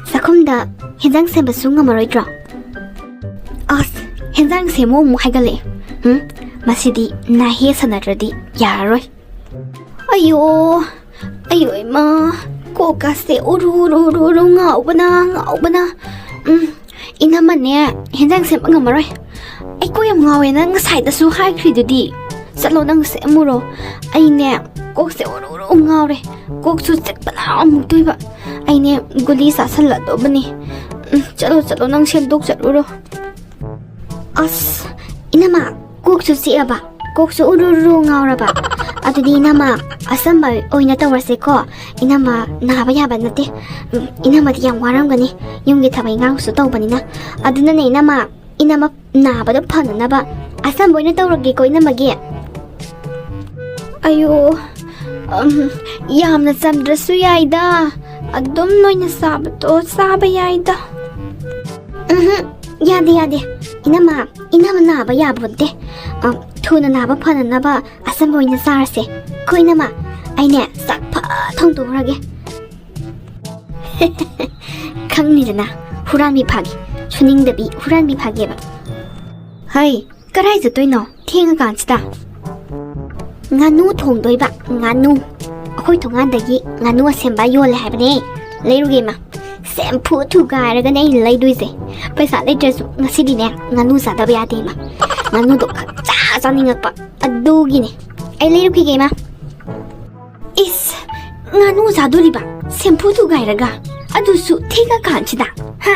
ꯆꯥꯛꯈꯨꯝꯗ ꯍꯦꯟꯖꯥꯡ ꯁꯦꯝꯕꯁꯨ ꯉꯝꯃꯔꯣꯏꯗ꯭ꯔꯣ? ꯑꯁ, ꯍꯦꯟꯖꯥꯡ ꯁꯦꯝꯃꯣ ꯑꯃꯨꯛ ꯍꯥꯏꯒꯠꯂꯛꯑꯦ꯫ ꯎꯝ, ꯃꯁꯤꯗꯤ ꯅꯥꯍꯦ ꯁꯥꯟꯅꯗ꯭ꯔꯗꯤ ꯌꯥꯔꯔꯣꯏ꯫ ꯑꯌꯣ, ꯑꯌꯣ ꯏꯃꯥ, ꯀꯣꯛꯀꯥꯁꯦ ꯎꯔꯨ ꯎꯔꯨ ꯎꯔꯨ ꯎꯔꯨ ꯉꯥꯎꯕꯅ, ꯉꯥꯎꯕꯅ꯫ ꯎꯝ, ꯏꯅꯝꯃꯅꯦ, ꯍꯦꯟꯖꯥꯡ ꯁꯦꯝꯕ ꯉꯝꯃꯔꯣꯏ꯫ ꯑꯩ ꯀꯣꯛ ꯌꯥꯝ ꯉꯥꯎꯋꯦ, ꯅꯪ ꯉꯁꯥꯏꯗꯁꯨ ꯍꯥꯏꯈ꯭ꯔꯤꯗꯨꯗꯤ꯫ ꯆꯠꯂꯣ, ꯅꯪ ꯁꯦꯝꯃꯨꯔꯣ꯫ ꯑꯩꯅꯦ, ꯀꯣꯛꯁꯦ ꯎꯔꯨ ꯎꯔꯨ ꯉꯥꯎꯔꯦ꯫ ꯀꯣꯛꯁꯨ ꯆꯤꯛꯄꯅ ꯑꯃꯨꯛ ꯇꯣꯏꯕ꯫ ꯑꯩꯅꯦ, ꯒꯨꯂꯤ ꯆꯥꯁꯜꯂꯗꯧꯕꯅꯤ꯫ ꯎꯝ, ꯆꯠꯂꯣ, ꯆꯠꯂꯣ, ꯅꯪ ꯁꯦꯝꯗꯣꯛ ꯆꯠꯂꯨꯔꯣ꯫ ꯑꯁ, ꯏꯅꯝꯃ, ꯀꯣꯛꯁꯨ ꯆꯤꯛꯑꯕ, ꯀꯣꯛꯁꯨ ꯎꯔꯨ ꯎꯔꯨ ꯉꯥꯎꯔꯕ꯫ ꯑꯗꯨꯗꯤ ꯏꯅꯝꯃ, ꯑꯆꯝꯕ ꯑꯣꯏꯅ ꯇꯧꯔꯁꯦꯀꯣ꯫ ꯏꯅꯝꯃ ꯅꯥꯕ ꯌꯥꯕ ꯅꯠꯇꯦ꯫ ꯎꯝ, ꯏꯅꯝꯃꯗꯤ ꯌꯥꯝ ꯋꯥꯔꯝꯒꯅꯤ, ꯌꯨꯝꯒꯤ ꯊꯕꯛ ꯏꯪꯈꯥꯡꯁꯨ ꯇꯧꯕꯅꯤꯅ꯫ ꯑꯗꯨꯅꯅꯦ ꯏꯅꯝꯃ, ꯏꯅꯝꯃ ꯅꯥꯕꯗꯣ ꯐꯅꯅꯕ ꯑꯆꯝꯕ ꯑꯣꯏꯅ ꯇꯧꯔꯒꯦꯀꯣ ꯏꯅꯝꯃꯒꯤ꯫ ꯑꯌꯣ, ꯎꯝ, ꯌꯥꯝꯅ ꯆꯝꯗ꯭ꯔꯁꯨ ꯌꯥꯏꯗ, ꯑꯗꯨꯝ ꯅꯣꯏꯅ ꯆꯥꯕꯗꯣ ꯆꯥꯕ ꯌꯥꯏꯗ꯫ ꯎꯝꯍꯨꯝ, ꯌꯥꯗꯦ, ꯌꯥꯗꯦ꯫ ꯏꯅꯝꯃ, ꯏꯅꯝꯃ ꯅꯥꯕ ꯌꯥꯕ ꯅꯠꯇꯦ꯫ ꯑ, ꯊꯨꯅ ꯅꯥꯕ ꯐꯅꯅꯕ ꯑꯆꯝꯕ ꯑꯣꯏꯅ ꯆꯥꯔꯁꯦ꯫ ꯀꯣ ꯏꯅꯝꯃ, ꯑꯩꯅꯦ ꯆꯥꯛ ꯐ ꯊꯣꯡꯗꯣꯛꯈ꯭ꯔꯒꯦ꯫ ꯈꯪꯅꯤꯗꯅ, ꯍꯨꯔꯥꯟꯕꯤ ꯐꯥꯒꯦ꯫ ꯁꯨꯅꯤꯡꯗꯕꯤ ꯍꯨꯔꯥꯟꯕꯤ ꯐꯥꯒꯦꯕ꯫ ꯍꯩ, ꯀꯗꯥꯏ ꯆꯠꯇꯣꯏꯅꯣ ꯊꯦꯡꯉꯀꯥꯟꯁꯤꯗ? ꯉꯥꯅꯨ ꯊꯣꯡꯗꯣꯏꯕ, ꯉꯥꯅꯨ꯫ ꯑꯩꯈꯣꯏ ꯊꯣꯡꯒꯥꯟꯗꯒꯤ ꯉꯥꯅꯨ ꯑꯁꯦꯝꯕ ꯌꯣꯜꯂꯦ ꯍꯥꯏꯕꯅꯦ, ꯂꯩꯔꯨꯒꯦ ꯏꯃꯥ꯫ ꯁꯦꯝꯐꯨ ꯊꯨꯒꯥꯏꯔꯒꯅꯦ ꯑꯩꯅ ꯂꯩꯗꯣꯏꯁꯦ꯫ ꯄꯩꯁꯥ ꯂꯩꯇ꯭ꯔꯁꯨ ꯉꯁꯤꯗꯤꯅꯦ ꯉꯥꯅꯨ ꯆꯥꯗꯕ ꯌꯥꯗꯦ ꯏꯃꯥ꯫ ꯉꯥꯅꯨꯗꯣ ꯈꯪꯆꯥ ꯆꯥꯅꯤꯡꯉꯛꯄ, ꯑꯗꯨꯒꯤꯅꯦ꯫ ꯑꯩ ꯂꯩꯔꯨꯈꯤꯒꯦ ꯏꯃꯥ꯫ ꯏꯁ, ꯉꯥꯅꯨ ꯆꯥꯗꯣꯔꯤꯕ ꯁꯦꯝꯐꯨ ꯊꯨꯒꯥꯏꯔꯒ, ꯑꯗꯨꯁꯨ ꯊꯦꯡꯉꯀꯥꯟꯁꯤꯗ, ꯍꯥ?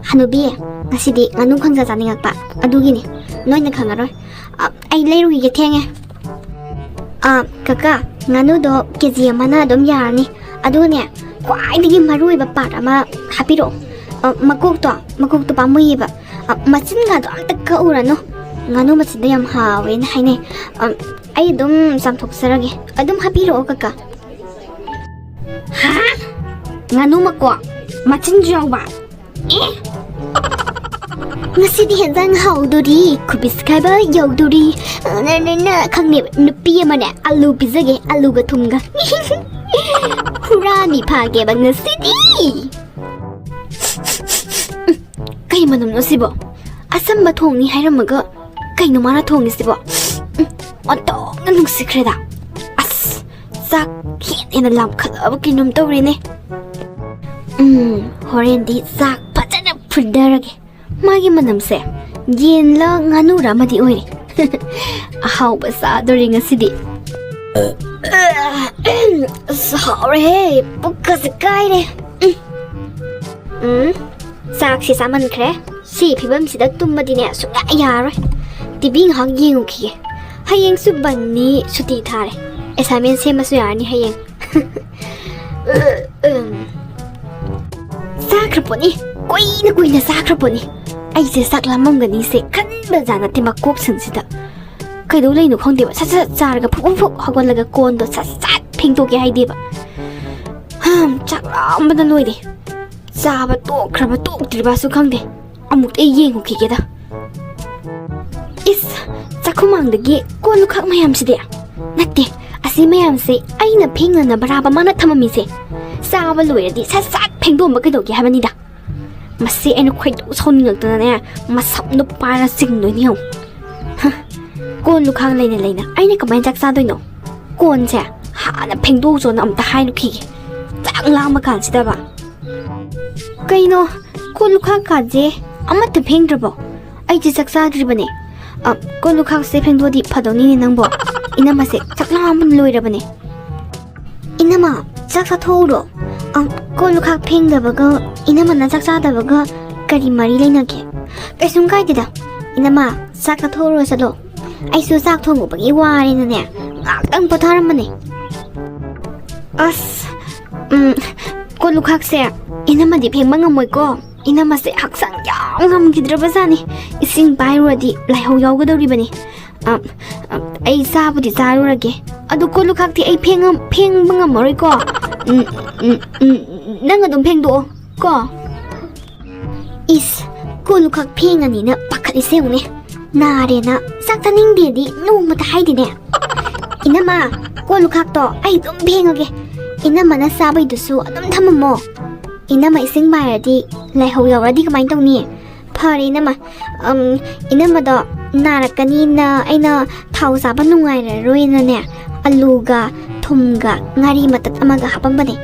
ꯍꯅꯨꯕꯤ, ꯉꯁꯤꯗꯤ ꯉꯥꯅꯨ ꯈꯪꯖ ꯆꯥꯅꯤꯡꯉꯛꯄ, ꯑꯗꯨꯒꯤꯅꯤ꯫ ꯅꯣꯏꯅ ꯈꯪꯉꯔꯣꯏ꯫ ꯑ, ꯑꯩ ꯂꯩꯔꯨꯈꯤꯒꯦ, ꯊꯦꯡꯉꯦ꯫ ꯑ, ꯀꯀꯥ, ꯉꯥꯅꯨꯗꯣ ꯀꯦ ꯖꯤ ꯑꯃꯅ ꯑꯗꯨꯝ ꯌꯥꯔꯅꯤ꯫ ꯑꯗꯨꯒꯅꯦ, ꯈ꯭ꯋꯥꯏꯗꯒꯤ ꯃꯔꯨ ꯑꯣꯏꯕ ꯄꯥꯔꯠ ꯑꯃ ꯍꯥꯞꯄꯤꯔꯛꯑꯣ꯫ ꯑ, ꯃꯀꯣꯛꯇꯣ, ꯃꯀꯣꯛꯇꯣ ꯄꯥꯝꯃꯨꯏꯌꯦꯕ꯫ ꯑ, ꯃꯆꯤꯟꯒꯗꯣ ꯑꯝꯇ ꯀꯛꯎꯔꯅꯨ꯫ ꯉꯥꯅꯨ ꯃꯆꯤꯟꯗꯣ ꯌꯥꯝ ꯍꯥꯎꯋꯦꯅ ꯍꯥꯏꯅꯩ꯫ ꯑ, ꯑꯩ ꯑꯗꯨꯝ ꯆꯥꯝꯊꯣꯛꯆꯔꯒꯦ꯫ ꯑꯗꯨꯝ ꯍꯥꯞꯄꯤꯔꯛꯑꯣ, ꯀꯀꯥ꯫ ꯍꯥ? ꯉꯥꯅꯨ ꯃꯀꯣꯛ? ꯃꯆꯤꯟꯁꯨ ꯌꯥꯎꯕ? ꯑꯦ? ꯉꯁꯤꯗꯤ ꯍꯦꯟꯖꯥꯡ ꯍꯥꯎꯗꯣꯔꯤ, ꯈꯨꯕꯤꯁ ꯈꯥꯏꯕ ꯌꯧꯗꯣꯔꯤ꯫ ꯅ, ꯅ, ꯅ, ꯈꯪꯗꯦꯕ, ꯅꯨꯄꯤ ꯑꯃꯅꯦ ꯑꯂꯨ ꯄꯤꯖꯒꯦ, ꯑꯂꯨꯒ ꯊꯨꯝꯒ꯫ ꯍꯨꯔꯥꯟꯕꯤ ꯐꯥꯒꯦꯕ ꯉꯁꯤꯗꯤ꯫ ꯀꯩ ꯃꯅꯝꯅꯣ ꯁꯤꯕꯣ? ꯑꯆꯝꯕ ꯊꯣꯡꯅꯤ ꯍꯥꯏꯔꯝꯃꯒ ꯀꯩꯅꯣ ꯃꯥꯅ ꯊꯣꯡꯉꯤꯁꯤꯕꯣ? ꯎꯝ, ꯑꯣꯟꯊꯣꯛꯅ ꯅꯨꯡꯁꯤꯈ꯭ꯔꯦꯗ꯫ ꯑꯁ, ꯆꯥꯛ ꯍꯦꯟꯅ ꯍꯦꯟꯅ ꯂꯥꯝꯈꯠꯂꯛꯑꯕ ꯀꯩꯅꯣꯝ ꯇꯧꯔꯦꯅꯦ꯫ ꯎꯝ, ꯍꯣꯔꯦꯟꯗꯤ ꯆꯥꯛ ꯐꯖꯅ ꯐꯨꯊꯔꯒꯦ꯫ ꯃꯥꯒꯤ ꯃꯅꯝꯁꯦ ꯌꯦꯟꯂ ꯉꯥꯅꯨꯔ ꯑꯃꯗꯤ ꯑꯣꯏꯔꯦ꯫ ꯑꯍꯥꯎꯕ ꯆꯥꯗꯣꯔꯦ ꯉꯁꯤꯗꯤ꯫ ꯑꯁ, ꯍꯥꯎꯔꯦꯍꯦ, ꯄꯨꯛꯀꯁꯦ ꯀꯥꯏꯔꯦ꯫ ꯎꯝ꯫ ꯎꯝ, ꯆꯥꯛꯁꯦ ꯆꯥꯃꯟꯈ꯭ꯔꯦ꯫ ꯁꯤ ꯐꯤꯕꯝꯁꯤꯗ ꯇꯨꯝꯃꯗꯤꯅꯦ ꯁꯨꯡꯌꯥ ꯌꯥꯔꯔꯣꯏ꯫ ꯇꯤ ꯚꯤ ꯉꯥꯏꯍꯥꯛ ꯌꯦꯡꯉꯨꯈꯤꯒꯦ꯫ ꯍꯌꯦꯡꯁꯨ ꯕꯟꯅꯤ, ꯁꯨꯇꯤ ꯊꯥꯔꯦ꯫ ꯑꯦꯁꯥꯏꯟꯃꯦꯟ ꯁꯦꯝꯕꯁꯨ ꯌꯥꯔꯅꯤ ꯍꯌꯦꯡ꯫ ꯎꯝ꯫ ꯆꯥꯈ꯭ꯔ ꯄꯣꯠꯅꯤ, ꯀꯨꯏꯅ ꯀꯨꯏꯅ ꯆꯥꯈ꯭ꯔ ꯄꯣꯠꯅꯤ꯫ ꯑꯩꯁꯦ ꯆꯥꯛ ꯂꯥꯝꯃꯝꯒꯅꯤꯁꯦ ꯈꯟꯕ ꯖꯥꯠ ꯅꯠꯇꯦ ꯃꯀꯣꯛꯁꯤꯡꯁꯤꯗ꯫ ꯀꯩꯗꯧ ꯂꯩꯅꯣ ꯈꯪꯗꯦꯕ, ꯁꯠ ꯁꯠ ꯆꯥꯔꯒ ꯐꯨꯛ ꯐꯨꯛ ꯐꯨꯛ ꯍꯧꯒꯠꯂꯒ ꯀꯣꯟꯗꯣ ꯁꯠ ꯁꯠ ꯐꯦꯡꯗꯣꯛꯀꯦ ꯍꯥꯏꯗꯦꯕ꯫ ꯍꯝ, ꯆꯥꯛ ꯂꯥꯝꯕꯅ ꯂꯣꯏꯔꯦ꯫ ꯆꯥꯕ ꯇꯣꯛꯈ꯭ꯔꯕ ꯇꯣꯛꯇ꯭ꯔꯤꯕꯁꯨ ꯈꯪꯗꯦ꯫ ꯑꯃꯨꯛꯇ ꯌꯦꯡꯉꯨꯈꯤꯒꯦꯗ꯫ ꯏꯁ, ꯆꯥꯛꯈꯨꯃꯥꯡꯗꯒꯤ ꯀꯣꯜ ꯂꯨꯈꯥꯛ ꯃꯌꯥꯝꯁꯤꯗꯤ꯫ ꯅꯠꯇꯦ, ꯑꯁꯤ ꯃꯌꯥꯝꯁꯦ ꯑꯩꯅ ꯐꯦꯡꯅꯅꯕꯔꯥꯕ ꯃꯥꯅ ꯊꯝꯃꯝꯃꯤꯁꯦ꯫ ꯆꯥꯕ ꯂꯣꯏꯔꯗꯤ ꯁꯠ ꯁꯠ ꯐꯦꯡꯗꯣꯛꯑꯝꯕ ꯀꯩꯗꯧꯒꯦ ꯍꯥꯏꯕꯅꯤꯗ꯫ ꯃꯁꯤ ꯑꯩꯅ ꯈꯣꯏꯗꯧ ꯁꯥꯎꯅꯤꯡꯉꯛꯇꯅꯅꯦ, ꯃꯁꯝꯗꯣ ꯄꯥꯏꯔ ꯆꯤꯡꯗꯣꯏꯅꯤ ꯌꯦꯡꯉꯨ꯫ ꯍ, ꯀꯣꯜ ꯂꯨꯈꯥꯛ ꯂꯩꯅ ꯂꯩꯅ ꯑꯩꯅ ꯀꯃꯥꯏꯅ ꯆꯥꯛ ꯆꯥꯗꯣꯏꯅꯣ? ꯀꯣꯟꯁꯦ ꯍꯥꯟꯅ ꯐꯦꯡꯗꯣꯛꯎꯆꯣꯅ ꯑꯝꯇ ꯍꯥꯏꯔꯨꯈꯤꯒꯦ, ꯆꯥꯛ ꯂꯥꯝꯕ ꯀꯥꯟꯁꯤꯗꯕ꯫ ꯀꯩꯅꯣ, ꯀꯣꯜ ꯂꯨꯈꯥꯛ ꯀꯥꯁꯦ ꯑꯃꯠꯇ ꯐꯦꯡꯗ꯭ꯔꯕꯣ? ꯑꯩꯁꯦ ꯆꯥꯛ ꯆꯥꯗ꯭ꯔꯤꯕꯅꯦ꯫ ꯑ, ꯀꯣꯜ ꯂꯨꯈꯥꯛꯁꯦ ꯐꯦꯡꯗꯣꯛꯑꯗꯤ ꯐꯗꯧꯅꯤꯅꯦ ꯅꯪꯕꯣ꯫ ꯏꯅꯝꯃꯁꯦ ꯆꯥꯛ ꯂꯥꯝꯕꯅ ꯂꯣꯏꯔꯕꯅꯦ꯫ ꯏꯅꯝꯃ, ꯆꯥꯛ ꯆꯥꯊꯣꯛꯎꯔꯣ꯫ ꯑ, ꯀꯣꯜ ꯂꯨꯈꯥꯛ ꯐꯦꯡꯗꯕꯒ ꯏꯅꯝꯃꯅ ꯆꯥꯛ ꯆꯥꯗꯕꯒ ꯀꯔꯤ ꯃꯔꯤ ꯂꯩꯅꯒꯦ? ꯀꯩꯁꯨꯝ ꯀꯥꯏꯗꯦꯗ꯫ ꯏꯅꯝꯃ, ꯆꯥꯛ ꯆꯥꯊꯣꯛꯎꯔꯣ ꯆꯠꯂꯣ꯫ ꯑꯩꯁꯨ ꯆꯥꯛ ꯊꯣꯡꯉꯨꯕꯒꯤ ꯋꯥꯔꯦꯅꯅꯦ, ꯉꯥꯛꯇꯪ ꯄꯣꯊꯥꯔꯝꯕꯅꯦ꯫ ꯑꯁ, ꯎꯝ, ꯀꯣꯜ ꯂꯨꯈꯥꯛꯁꯦ ꯏꯅꯝꯃꯗꯤ ꯐꯦꯡꯕ ꯉꯝꯃꯣꯏꯀꯣ꯫ ꯏꯅꯝꯃꯁꯦ ꯍꯛꯆꯥꯡ ꯌꯥꯝ ꯉꯝꯈꯤꯗ꯭ꯔꯕꯖꯥꯠꯅꯤ꯫ ꯏꯁꯤꯡ ꯄꯥꯏꯔꯨꯔꯗꯤ ꯂꯥꯏꯍꯧ ꯌꯥꯎꯒꯗꯧꯔꯤꯕꯅꯤ꯫ ꯑ, ꯑ, ꯑꯩ ꯆꯥꯕꯨꯗꯤ ꯆꯥꯔꯨꯔꯒꯦ꯫ ꯑꯗꯨ ꯀꯣꯜ ꯂꯨꯈꯥꯛꯇꯤ ꯑꯩ ꯐꯦꯡꯉꯝ-, ꯐꯦꯡꯕ ꯉꯝꯃꯔꯣꯏꯀꯣ꯫ ꯎꯝ, ꯎꯝ, ꯎꯝ, ꯅꯪ ꯑꯗꯨꯝ ꯐꯦꯡꯗꯣꯛꯑꯣ ꯀꯣ꯫ ꯏꯁ, ꯀꯣꯜ ꯂꯨꯈꯥꯛ ꯐꯦꯡꯉꯅꯤꯅ ꯄꯥꯈꯠꯂꯤꯁꯦ ꯌꯦꯡꯉꯨꯅꯦ꯫ ꯅꯥꯔꯦꯅ ꯆꯥꯛ ꯆꯥꯅꯤꯡꯗꯦꯗꯤ ꯅꯣꯡꯃꯇ ꯍꯥꯏꯗꯦꯅꯦ꯫ ꯏꯅꯝꯃ, ꯀꯣꯜ ꯂꯨꯈꯥꯛꯇꯣ ꯑꯩ ꯑꯗꯨꯝ ꯐꯦꯡꯉꯒꯦ꯫ ꯏꯅꯝꯃꯅ ꯆꯥꯕꯩꯗꯨꯁꯨ ꯑꯗꯨꯝ ꯊꯝꯃꯝꯃꯣ꯫ ꯏꯅꯝꯃ ꯏꯁꯤꯡ ꯃꯥꯏꯔꯗꯤ ꯂꯥꯏꯍꯧ ꯌꯥꯎꯔꯗꯤ ꯀꯃꯥꯏꯅ ꯇꯧꯅꯤ? ꯐꯔꯦ ꯏꯅꯝꯃ꯫ ꯑꯝ, ꯏꯅꯝꯃꯗꯣ ꯅꯥꯔꯛꯀꯅꯤꯅ ꯑꯩꯅ ꯊꯥꯎ ꯆꯥꯕ ꯅꯨꯡꯉꯥꯏꯔꯔꯣꯏꯅꯅꯦ, ꯑꯂꯨꯒ ꯊꯨꯝꯒ ꯉꯥꯔꯤ ꯃꯇꯠ ꯑꯃꯒ ꯍꯥꯞꯄꯝꯕꯅꯦ꯫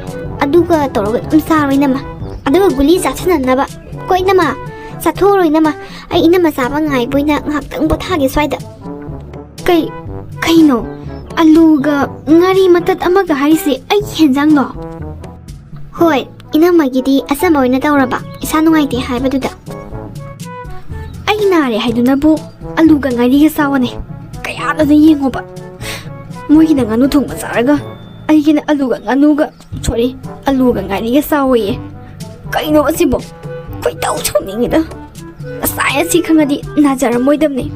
ꯑꯗꯨꯒ ꯇꯧꯔꯒ ꯑꯗꯨꯝ ꯆꯥꯔꯣ ꯏꯅꯝꯃ꯫ ꯑꯗꯨꯒ ꯒꯨꯂꯤ ꯆꯥꯁꯤꯟꯅꯅꯕ꯫ ꯀꯣ ꯏꯅꯝꯃ, ꯆꯥꯊꯣꯛꯎꯔꯣ ꯏꯅꯝꯃ꯫ ꯑꯩ ꯏꯅꯝꯃ ꯆꯥꯕ ꯉꯥꯏꯕ ꯑꯣꯏꯅ ꯉꯥꯏꯍꯥꯛꯇꯪ ꯄꯣꯊꯥꯒꯦ ꯁ꯭ꯋꯥꯏꯗ꯫ ꯀꯩ, ꯀꯩꯅꯣ? ꯑꯂꯨꯒ ꯉꯥꯔꯤ ꯃꯇꯠ ꯑꯃꯒ ꯍꯥꯏꯔꯤꯁꯦ ꯑꯩꯒꯤ ꯍꯦꯟꯖꯥꯡꯂꯣ? ꯍꯣꯏ, ꯏꯅꯝꯃꯒꯤꯗꯤ ꯑꯆꯝꯕ ꯑꯣꯏꯅ ꯇꯧꯔꯕ, ꯏꯁꯥ ꯅꯨꯡꯉꯥꯏꯇꯦ ꯍꯥꯏꯕꯗꯨꯗ꯫ ꯑꯩ ꯅꯥꯔꯦ ꯍꯥꯏꯗꯨꯅꯕꯨ ꯑꯂꯨꯒ ꯉꯥꯔꯤꯒ ꯆꯥꯎꯑꯣꯅꯦ꯫ ꯀꯌꯥꯗꯅ ꯌꯦꯡꯉꯣꯕ꯫ ꯃꯣꯏꯒꯤꯅ ꯉꯥꯅꯨ ꯊꯣꯡꯕ ꯆꯥꯔꯒ ꯑꯩꯒꯤꯅ ꯑꯂꯨꯒ ꯉꯥꯅꯨꯒ, ꯁꯣꯔꯤ, ꯑꯂꯨꯒ ꯉꯥꯔꯤꯒ ꯆꯥꯎꯑꯣꯌꯦ꯫ ꯀꯩꯅꯣ ꯑꯁꯤꯕꯣ? ꯈꯣꯏꯗꯧ ꯁꯥꯎꯅꯤꯡꯉꯤꯗ꯫ ꯉꯁꯥꯏ ꯑꯁꯤ ꯈꯪꯉꯗꯤ ꯅꯥꯖꯔꯝꯃꯣꯏꯗꯕꯅꯦ꯫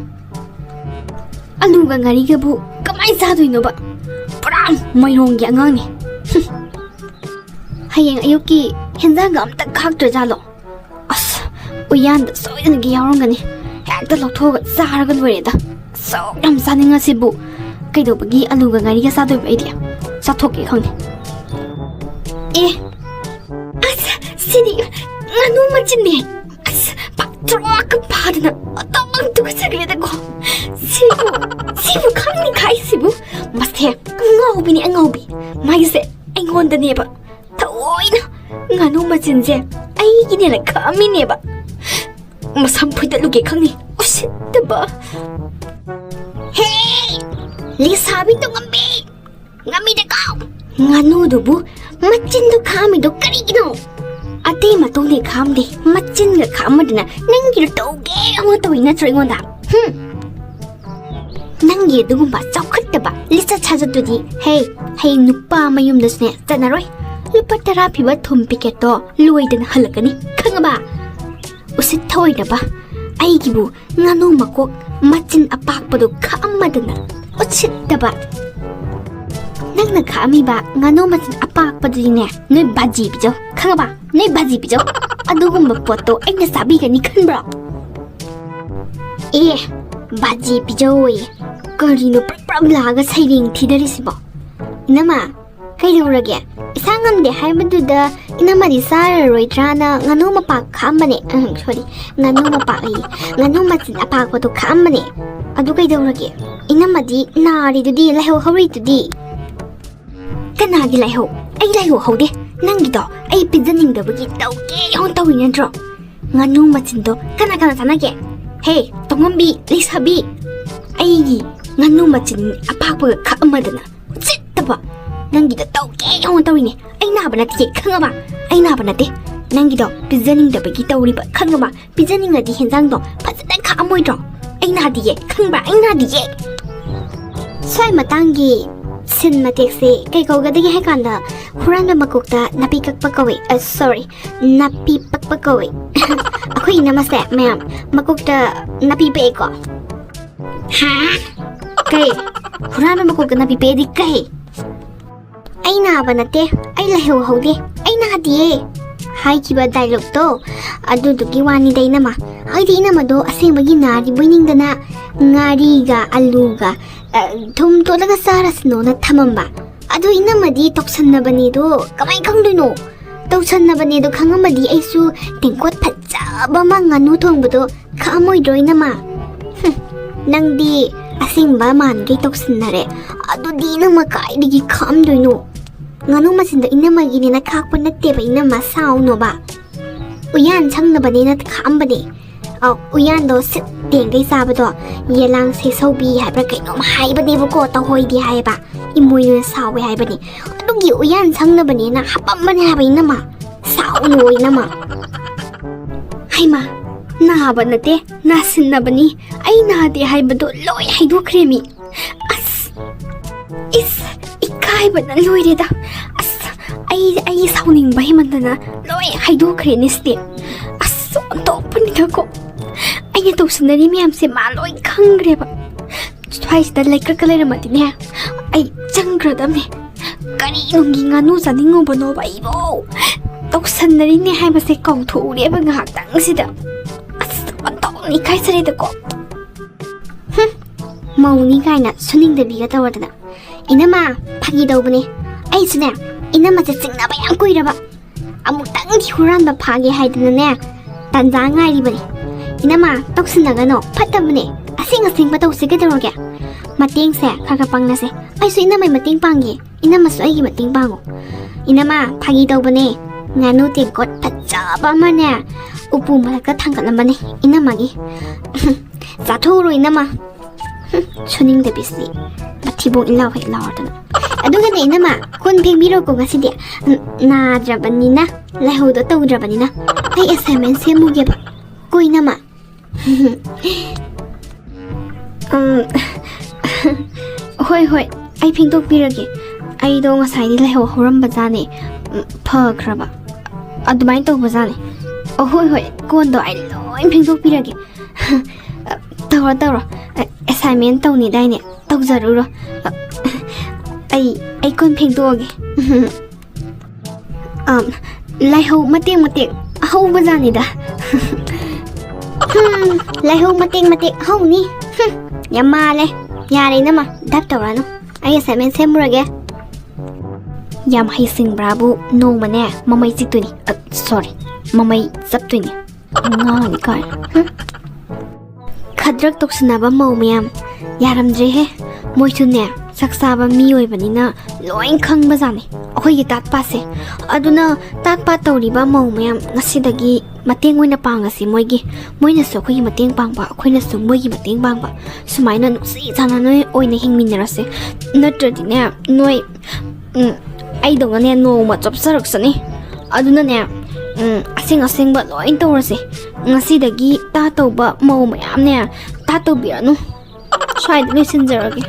ꯑꯂꯨꯒ ꯉꯥꯔꯤꯒꯕꯨ ꯀꯃꯥꯏꯅ ꯆꯥꯗꯣꯏꯅꯣꯕ? ꯄꯨꯔꯥ ꯃꯣꯏꯔꯣꯡꯒꯤ ꯑꯉꯥꯡꯅꯦ꯫ ꯍꯨꯝ꯫ ꯍꯌꯦꯡ ꯑꯌꯨꯛꯀꯤ ꯍꯦꯟꯖꯥꯡꯒ ꯑꯝꯇ ꯈꯥꯛꯇ꯭ꯔꯖꯥꯠꯂꯣ? ꯑꯁ, ꯎꯌꯥꯟꯗ ꯁꯣꯏꯗꯅꯒꯤ ꯌꯥꯎꯔꯝꯒꯅꯤ꯫ ꯍꯦꯛꯇ ꯂꯧꯊꯣꯛꯑꯒ ꯆꯥꯔꯒ ꯂꯣꯏꯔꯦꯗ꯫ ꯁꯨꯛ ꯌꯥꯝ ꯆꯥꯅꯤꯡꯉꯁꯤꯕꯨ꯫ ꯀꯩꯗꯧꯕꯒꯤ ꯑꯂꯨꯒ ꯉꯥꯔꯤꯒ ꯆꯥꯗꯣꯏꯕ ꯑꯩꯗꯤ? ꯆꯥꯊꯣꯛꯀꯦ ꯈꯪꯗꯦ꯫ ꯑꯦ, ꯑꯁ, ꯁꯤꯗꯤ ꯉꯥꯅꯨ ꯃꯆꯤꯟꯅꯦ꯫ ꯑꯁ, ꯄꯥꯛꯇ꯭ꯔꯣꯛꯀ ꯐꯥꯗꯅ ꯑꯇꯪ ꯇꯨꯀꯠꯆꯈ꯭ꯔꯦꯗꯀꯣ꯫ ꯁꯤꯕꯨ, ꯁꯤꯕꯨ ꯈꯪꯅꯤ ꯈꯥꯏꯁꯤꯕꯨ꯫ ꯃꯁꯦ ꯑꯉꯥꯎꯕꯤꯅꯤ, ꯑꯉꯥꯎꯕꯤ꯫ ꯃꯥꯒꯤꯁꯦ ꯑꯩꯉꯣꯟꯗꯅꯦꯕ ꯊꯑꯣꯏꯅ ꯉꯥꯅꯨ ꯃꯆꯤꯟꯁꯦ ꯑꯩꯒꯤꯅꯦꯅ ꯈꯛꯑꯝꯃꯤꯅꯦꯕ꯫ ꯃꯁꯝ ꯐꯣꯏꯗꯠꯂꯨꯒꯦ ꯈꯪꯅꯤ꯫ ꯎꯁꯤꯠꯇꯕ꯫ ꯍꯦ! ꯂꯩꯁꯥꯕꯤ ꯇꯣꯉꯝꯕꯤ! ꯉꯝꯃꯤꯗꯀꯣ! ꯉꯥꯅꯨꯗꯨꯕꯨ ꯃꯆꯤꯟꯗꯣ ꯈꯥꯝꯃꯤꯗꯣ ꯀꯔꯤꯒꯤꯅꯣ? ꯑꯇꯩ ꯃꯇꯣꯡꯗꯤ ꯈꯥꯝꯗꯦ, ꯃꯆꯤꯟꯒ ꯈꯥꯝꯃꯗꯅ ꯅꯪꯒꯤꯗꯣ ꯇꯧꯒꯦ ꯑꯃ ꯇꯧꯏ ꯅꯠꯇ꯭ꯔꯣ ꯑꯩꯉꯣꯟꯗ? ꯍꯨꯝ! ꯅꯪꯒꯤ ꯑꯗꯨꯒꯨꯝꯕ ꯆꯥꯎꯈꯠꯇꯕ ꯂꯤꯆꯠ ꯁꯥꯖꯠꯇꯨꯗꯤ, ꯍꯦ, ꯍꯌꯦꯡ ꯅꯨꯄꯥ ꯃꯌꯨꯝꯗꯁꯨꯅꯦ ꯆꯠꯅꯔꯣꯏ꯫ ꯂꯨꯄꯥ ꯇꯔꯥ ꯄꯤꯕ ꯊꯨꯝ ꯄꯤꯀꯦꯠꯇꯣ ꯂꯣꯏꯗꯅ ꯍꯜꯂꯛꯀꯅꯤ, ꯈꯪꯉꯕ? ꯎꯁꯤꯠ ꯊꯑꯣꯏꯗꯕ, ꯑꯩꯒꯤꯕꯨ ꯉꯥꯅꯨ ꯃꯀꯣꯛ ꯃꯆꯤꯟ ꯑꯄꯥꯛꯄꯗꯣ ꯈꯥꯛꯑꯝꯃꯗꯅ꯫ ꯎꯁꯤꯠꯇꯕ꯫ ꯅꯪꯅ ꯈꯥꯛꯑꯝꯃꯤꯕ ꯉꯥꯅꯨ ꯃꯆꯤꯟ ꯑꯄꯥꯛꯄꯗꯨꯗꯤꯅꯦ, ꯅꯣꯏ ꯕꯥꯖꯤ ꯄꯤꯖꯧ, ꯈꯪꯉꯕ? ꯅꯣꯏ ꯕꯥꯖꯤ ꯄꯤꯖꯧ꯫ ꯑꯗꯨꯒꯨꯝꯕ ꯄꯣꯠꯇꯣ ꯑꯩꯅ ꯆꯥꯕꯤꯒꯅꯤ ꯈꯟꯕ꯭ꯔꯣ? ꯑꯦ, ꯕꯥꯖꯤ ꯄꯤꯖꯧꯑꯣꯌꯦ꯫ ꯀꯔꯤꯅꯣ ꯄ꯭ꯔꯞ ꯄ꯭ꯔꯞ ꯂꯥꯛꯑꯒ ꯁꯩꯔꯦꯡ ꯊꯤꯗꯔꯤꯁꯤꯕꯣ? ꯏꯅꯝꯃ, ꯀꯩꯗꯧꯔꯒꯦ? ꯏꯁꯥ ꯉꯝꯗꯦ ꯍꯥꯏꯕꯗꯨꯗ ꯏꯅꯝꯃꯗꯤ ꯆꯥꯔꯔꯣꯏꯗ꯭ꯔꯥꯅ ꯉꯥꯅꯨ ꯃꯄꯥꯛ ꯈꯥꯛꯑꯝꯕꯅꯦ꯫ ꯎꯝ, ꯁꯣꯔꯤ, ꯉꯥꯅꯨ ꯃꯄꯥꯛ ꯑꯌꯦ꯫ ꯉꯥꯅꯨ ꯃꯆꯤꯟ ꯑꯄꯥꯛꯄꯗꯣ ꯈꯥꯛꯑꯝꯕꯅꯦ꯫ ꯑꯗꯨ ꯀꯩꯗꯧꯔꯒꯦ? ꯏꯅꯝꯃꯗꯤ ꯅꯥꯔꯤꯗꯨꯗꯤ, ꯂꯥꯏꯍꯧ ꯍꯧꯔꯤꯗꯨꯗꯤ꯫ ꯀꯅꯥꯒꯤ ꯂꯥꯏꯍꯧ? ꯑꯩ ꯂꯥꯏꯍꯧ ꯍꯧꯗꯦ꯫ ꯅꯪꯒꯤꯗꯣ ꯑꯩ ꯄꯤꯖꯅꯤꯡꯗꯕꯒꯤ ꯇꯧꯒꯦ ꯌꯥꯎꯅ ꯇꯧꯔꯤ ꯅꯠꯇ꯭ꯔꯣ? ꯉꯥꯅꯨ ꯃꯆꯤꯟꯗꯣ ꯀꯅꯥ ꯀꯅꯥ ꯆꯥꯅꯒꯦ? ꯍꯦ, ꯇꯣꯡꯉꯝꯕꯤ, ꯂꯩꯁꯥꯕꯤ! ꯑꯩꯒꯤ ꯉꯥꯅꯨ ꯃꯆꯤꯟ ꯑꯄꯥꯛꯄꯒ ꯈꯥꯛꯑꯝꯃꯗꯅ꯫ ꯎꯁꯤꯠꯇꯕ! ꯅꯪꯒꯤꯗꯣ ꯇꯧꯒꯦ ꯌꯥꯎꯅ ꯇꯧꯔꯤꯅꯦ꯫ ꯑꯩ ꯅꯥꯕ ꯅꯠꯇꯦ, ꯈꯪꯉꯕ? ꯑꯩ ꯅꯥꯕ ꯅꯠꯇꯦ꯫ ꯅꯪꯒꯤꯗꯣ ꯄꯤꯖꯅꯤꯡꯗꯕꯒꯤ ꯇꯧꯔꯤꯕ, ꯈꯪꯉꯕ? ꯄꯤꯖꯅꯤꯡꯉꯗꯤ ꯍꯦꯟꯖꯥꯡꯗꯣ ꯐꯖꯅ ꯈꯥꯛꯑꯝꯃꯣꯏꯗ꯭ꯔꯣ? ꯑꯩ ꯅꯥꯗꯤꯌꯦ, ꯈꯪꯕ꯭ꯔꯥ? ꯑꯩ ꯅꯥꯗꯤꯌꯦ꯫ ꯁ꯭ꯋꯥꯏ ꯃꯇꯥꯡꯒꯤ ꯁꯤꯟ ꯃꯇꯦꯛꯁꯦ ꯀꯩ ꯀꯧꯒꯗꯒꯦ ꯍꯥꯏ ꯀꯥꯟꯗ, ꯍꯨꯔꯥꯟꯕ ꯃꯀꯣꯛꯇ ꯅꯥꯄꯤ ꯀꯛꯄ ꯀꯧꯏ꯫ ꯑ, ꯁꯣꯔꯤ, ꯅꯥꯄꯤ ꯄꯛꯄ ꯀꯧꯏ꯫ ꯑꯩꯈꯣꯏ ꯏꯅꯝꯃꯁꯦ, ꯃꯌꯥꯝ, ꯃꯀꯣꯛꯇ ꯅꯥꯄꯤ ꯄꯛꯑꯦꯀꯣ꯫ ꯍꯥ? ꯀꯩ? ꯍꯨꯔꯥꯟꯕ ꯃꯀꯣꯛꯇ ꯅꯥꯄꯤ ꯄꯛꯑꯗꯤ ꯀꯩ? "ꯑꯩ ꯅꯥꯕ ꯅꯠꯇꯦ, ꯑꯩ ꯂꯥꯏꯍꯧ ꯍꯧꯗꯦ, ꯑꯩ ꯅꯥꯗꯤꯌꯦ" ꯍꯥꯏꯈꯤꯕ ꯗꯥꯏꯂꯣꯛꯇꯣ, ꯑꯗꯨꯗꯨꯒꯤ ꯋꯥꯅꯤꯗ ꯏꯅꯝꯃ꯫ ꯑꯩꯗꯤ ꯏꯅꯝꯃꯗꯣ ꯑꯁꯦꯡꯕꯒꯤ ꯅꯥꯔꯤꯕꯣꯏ ꯅꯤꯡꯗꯅ ꯉꯥꯔꯤꯒ ꯑꯂꯨꯒ, ꯑ, ꯊꯨꯝ ꯇꯣꯠꯂꯒ ꯆꯥꯔꯁꯅꯣꯅ ꯊꯝꯃꯝꯕ꯫ ꯑꯗꯣ ꯏꯅꯝꯃꯗꯤ ꯇꯧꯁꯟꯅꯕꯅꯦꯗꯣ ꯀꯃꯥꯏ ꯈꯪꯗꯣꯏꯅꯣ? ꯇꯧꯁꯟꯅꯕꯅꯦꯗꯣ ꯈꯪꯉꯝꯃꯗꯤ ꯑꯩꯁꯨ ꯇꯦꯡꯀꯣꯠ ꯐꯖꯕ ꯑꯃ ꯉꯥꯅꯨ ꯊꯣꯡꯕꯗꯣ ꯈꯥꯛꯑꯝꯃꯣꯏꯗ꯭ꯔꯣ, ꯏꯅꯝꯃ? ꯍꯨꯝ, ꯅꯪꯗꯤ ꯑꯁꯦꯡꯕ ꯃꯥꯟꯈꯩ ꯇꯧꯁꯤꯟꯅꯔꯦ꯫ ꯑꯗꯨꯗꯤ ꯏꯅꯝꯃ ꯀꯥꯏꯗꯒꯤ ꯈꯥꯛꯑꯝꯗꯣꯏꯅꯣ? ꯉꯥꯅꯨ ꯃꯆꯤꯟꯗꯣ ꯏꯅꯝꯃꯒꯤꯅꯦꯅ ꯈꯥꯛꯄ ꯅꯠꯇꯦꯕ, ꯏꯅꯝꯃ, ꯁꯥꯎꯅꯣꯕ꯫ ꯎꯌꯥꯟ ꯁꯪꯅꯕꯅꯦꯅ ꯈꯥꯛꯑꯝꯕꯅꯦ꯫ ꯑ, ꯎꯌꯥꯟꯗꯣ ꯁꯤꯠ ꯇꯦꯡꯒꯩ ꯆꯥꯕꯗꯣ ꯌꯦꯂꯥꯡ ꯁꯦꯁꯧꯕꯤ ꯍꯥꯏꯕ꯭ꯔꯥ ꯀꯩꯅꯣꯝ ꯍꯥꯏꯕꯅꯦꯕꯀꯣ, ꯇꯧꯍꯣꯏꯗꯦ ꯍꯥꯏꯌꯦꯕ꯫ ꯏꯃꯣꯏꯅꯨꯅ ꯁꯥꯎꯋꯦ ꯍꯥꯏꯕꯅꯦ꯫ ꯑꯗꯨꯒꯤ ꯎꯌꯥꯟ ꯁꯪꯅꯕꯅꯦꯅ ꯍꯥꯄꯝꯕꯅꯦ ꯍꯥꯏꯕ, ꯏꯅꯝꯃ꯫ ꯁꯥꯎꯅꯨ, ꯏꯅꯝꯃ꯫ ꯍꯩꯃꯥ, ꯅꯥꯕ ꯅꯠꯇꯦ, ꯅꯥꯁꯤꯟꯅꯕꯅꯤ꯫ ꯑꯩ ꯅꯥꯗꯦ ꯍꯥꯏꯕꯗꯣ ꯂꯣꯏ ꯍꯩꯗꯣꯛꯈ꯭ꯔꯦꯃꯤ꯫ ꯑꯁ, ꯏꯁ, ꯏꯀꯥꯏꯕꯅ ꯂꯣꯏꯔꯦꯗ꯫ ꯑꯁ, ꯑꯩ, ꯑꯩ ꯁꯥꯎꯅꯤꯡꯕ ꯍꯦꯟꯃꯟꯗꯅ ꯂꯣꯏ ꯍꯩꯗꯣꯛꯈ꯭ꯔꯦꯅꯦ ꯁꯤꯗꯤ꯫ ꯑꯁ, ꯑꯣꯟꯊꯣꯛꯄꯅꯤꯗꯀꯣ꯫ ꯑꯩꯅ ꯇꯧꯁꯤꯟꯅꯔꯤ ꯃꯌꯥꯝꯁꯦ ꯃꯥ ꯂꯣꯏ ꯈꯪꯈ꯭ꯔꯦꯕ꯫ ꯁ꯭ꯋꯥꯏꯁꯤꯗ ꯂꯩꯀ꯭ꯔꯛꯀ ꯂꯩꯔꯝꯃꯗꯤꯅꯦ, ꯑꯩ ꯆꯪꯈ꯭ꯔꯗꯕꯅꯦ꯫ ꯀꯔꯤ ꯅꯨꯡꯒꯤ ꯉꯥꯅꯨ ꯆꯥꯅꯤꯡꯉꯨꯕꯅꯣꯕ ꯑꯩꯕꯣ? ꯇꯧꯁꯟꯅꯔꯤꯅꯦ ꯍꯥꯏꯕꯁꯦ ꯀꯥꯎꯊꯣꯛꯎꯔꯦꯕ ꯉꯥꯏꯍꯥꯛꯇꯪꯁꯤꯗ꯫ ꯑꯁ, ꯑꯣꯟꯊꯣꯛꯅ ꯏꯀꯥꯏꯖꯔꯦꯗꯀꯣ꯫ ꯍꯨꯝ, ꯃꯧꯅꯤ ꯀꯥꯏꯅ ꯁꯨꯅꯤꯡꯗꯕꯤꯒ ꯇꯧꯔꯗꯅ꯫ ꯏꯅꯝꯃ, ꯐꯥꯒꯤ ꯇꯧꯕꯅꯦ꯫ ꯑꯩꯁꯨꯅꯦ, ꯏꯅꯝꯃꯁꯦ ꯆꯤꯡꯅꯕ ꯌꯥꯝ ꯀꯨꯏꯔꯕ꯫ ꯑꯃꯨꯛꯇꯪꯗꯤ ꯍꯨꯔꯥꯟꯕ ꯐꯥꯒꯦ ꯍꯥꯏꯗꯅꯅꯦ, ꯇꯟꯖꯥ ꯉꯥꯏꯔꯤꯕꯅꯤ꯫ ꯏꯅꯝꯃ, ꯇꯧꯁꯤꯟꯅꯒꯅꯣ, ꯐꯠꯇꯕꯅꯦ꯫ ꯑꯁꯦꯡ ꯑꯁꯦꯡꯕ ꯇꯧꯁꯤ ꯀꯩꯗꯧꯔꯒꯦ? ꯃꯇꯦꯡꯁꯦ ꯈꯔ ꯈꯔ ꯄꯥꯡꯅꯁꯦ꯫ ꯑꯩꯁꯨ ꯏꯅꯝꯃꯩ ꯃꯇꯦꯡ ꯄꯥꯡꯒꯦ, ꯏꯅꯝꯃꯁꯨ ꯑꯩꯒꯤ ꯃꯇꯦꯡ ꯄꯥꯡꯉꯣ꯫ ꯏꯅꯝꯃ, ꯐꯥꯒꯤ ꯇꯧꯕꯅꯦ꯫ ꯉꯥꯅꯨ ꯇꯦꯡꯀꯣꯠ ꯐꯖꯕ ꯑꯃꯅꯦ, ꯎꯄꯨ ꯃꯊꯛꯇ ꯊꯥꯡꯒꯠꯂꯝꯕꯅꯦ ꯏꯅꯝꯃꯒꯤ꯫ ꯆꯥꯊꯣꯛꯎꯔꯣ, ꯏꯅꯝꯃ꯫ ꯍꯨꯝ, ꯁꯨꯅꯤꯡꯗꯕꯤꯁꯤ꯫ ꯃꯊꯤꯕꯣꯡ ꯏꯂꯥꯎ ꯍꯦꯛ ꯂꯥꯎꯔꯗꯅ꯫ ꯑꯗꯨꯒꯅꯦ, ꯏꯅꯝꯃ, ꯀꯣꯟ ꯐꯦꯡꯕꯤꯔꯣꯀꯣ ꯉꯁꯤꯗꯤ꯫ ꯎꯝ, ꯅꯥꯗ꯭ꯔꯕꯅꯤꯅ, ꯂꯥꯏꯍꯧꯗꯣ ꯇꯧꯗ꯭ꯔꯕꯅꯤꯅ꯫ ꯑꯩ assignment ꯁꯦꯝꯃꯨꯒꯦꯕ꯫ ꯀꯣ, ꯏꯅꯝꯃ꯫ ꯎꯝ, ꯍꯣꯏ, ꯍꯣꯏ, ꯑꯩ ꯐꯦꯡꯗꯣꯛꯄꯤꯔꯒꯦ꯫ ꯑꯩꯗꯣ ꯉꯁꯥꯏꯗꯤ ꯂꯥꯏꯍꯧ ꯍꯧꯔꯝꯕ ꯖꯥꯠꯅꯦ꯫ ꯎꯝ, ꯐꯈ꯭ꯔꯕ꯫ ꯑꯗꯨꯃꯥꯏꯅ ꯇꯧꯕ ꯖꯥꯠꯅꯦ꯫ ꯑꯣ, ꯍꯣꯏ, ꯍꯣꯏ, ꯀꯣꯟꯗꯣ ꯑꯩ ꯂꯣꯏ ꯐꯦꯡꯗꯣꯛꯄꯤꯔꯒꯦ꯫ ꯇꯧꯔꯣ, ꯇꯧꯔꯣ꯫ ꯑꯦꯁꯥꯏꯟꯃꯦꯟ ꯇꯧꯅꯤꯗꯥꯏꯅꯦ? ꯇꯧꯖꯔꯨꯔꯣ꯫ ꯑꯩ, ꯑꯩ ꯀꯣꯟ ꯐꯦꯡꯗꯣꯛꯑꯒꯦ꯫ ꯑꯝ, ꯂꯥꯏꯍꯧ ꯃꯇꯦꯛ ꯃꯇꯦꯛ ꯍꯧꯕꯖꯥꯠꯅꯤꯗ꯫ ꯍꯨꯝ, ꯂꯥꯏꯍꯧ ꯃꯇꯦꯛ ꯃꯇꯦꯛ ꯍꯧꯅꯤ꯫ ꯍꯨꯝ, ꯌꯥꯝ ꯃꯥꯜꯂꯦ꯫ ꯌꯥꯔꯦ, ꯏꯅꯝꯃ, ꯗꯞ ꯇꯧꯔꯅꯨ꯫ ꯑꯩ ꯑꯦꯁꯥꯏꯟꯃꯦꯟ ꯁꯦꯝꯃꯨꯔꯒꯦ꯫ ꯌꯥꯝ ꯍꯩꯁꯤꯡꯕ꯭ꯔꯥꯕꯨ ꯅꯣꯡꯃꯅꯦ ꯃꯃꯩ ꯆꯤꯛꯇꯣꯏꯅꯤ꯫ ꯑ, ꯁꯣꯔꯤ, ꯃꯃꯩ ꯆꯞꯇꯣꯏꯅꯤ꯫ ꯑꯉꯥꯡꯅꯤ ꯀꯥꯏꯅ꯫ ꯍꯨꯝ꯫ ꯈꯗ꯭ꯔꯛ ꯇꯧꯁꯤꯟꯅꯕ ꯃꯧ ꯃꯌꯥꯝ, ꯌꯥꯔꯝꯗ꯭ꯔꯦꯍꯦ꯫ ꯃꯣꯏꯁꯨꯅꯦ ꯁꯛ ꯆꯥꯕ ꯃꯤ ꯑꯣꯏꯕꯅꯤꯅ ꯂꯣꯏ ꯈꯪꯕꯖꯥꯠꯅꯤ ꯑꯩꯈꯣꯏꯒꯤ ꯇꯥꯠꯄꯥꯁꯦ꯫ ꯑꯗꯨꯅ ꯇꯥꯠꯄꯥ ꯇꯧꯔꯤꯕ ꯃꯧ ꯃꯌꯥꯝ ꯉꯁꯤꯗꯒꯤ ꯃꯇꯦꯡ ꯑꯣꯏꯅ ꯄꯥꯡꯉꯁꯤ ꯃꯣꯏꯒꯤ꯫ ꯃꯣꯏꯅꯁꯨ ꯑꯩꯈꯣꯏꯒꯤ ꯃꯇꯦꯡ ꯄꯥꯡꯕ, ꯑꯩꯈꯣꯏꯅꯁꯨ ꯃꯣꯏꯒꯤ ꯃꯇꯦꯡ ꯄꯥꯡꯕ꯫ ꯁꯨꯃꯥꯏꯅ ꯅꯨꯡꯁꯤ ꯆꯥꯟꯅꯅ ꯑꯣꯏꯅ ꯍꯤꯡꯃꯤꯟꯅꯔꯁꯦ꯫ ꯅꯠꯇ꯭ꯔꯗꯤꯅꯦ ꯅꯣꯏ, ꯎꯝ, ꯑꯩꯗꯧꯅꯅꯦ ꯅꯣꯡꯃ ꯆꯣꯞꯆꯔꯛꯁꯅꯤ꯫ ꯑꯗꯨꯅꯅꯦ, ꯎꯝ, ꯑꯁꯦꯡ ꯑꯁꯦꯡꯕ ꯂꯣꯏ ꯇꯧꯔꯁꯦ꯫ ꯉꯁꯤꯗꯒꯤ ꯇꯥ ꯇꯧꯕ ꯃꯧ ꯃꯌꯥꯝꯅꯦ ꯇꯥ ꯇꯧꯕꯤꯔꯅꯨ꯫ ꯁ꯭ꯋꯥꯏꯗ ꯂꯣꯏꯁꯤꯟꯖꯔꯒꯦ꯫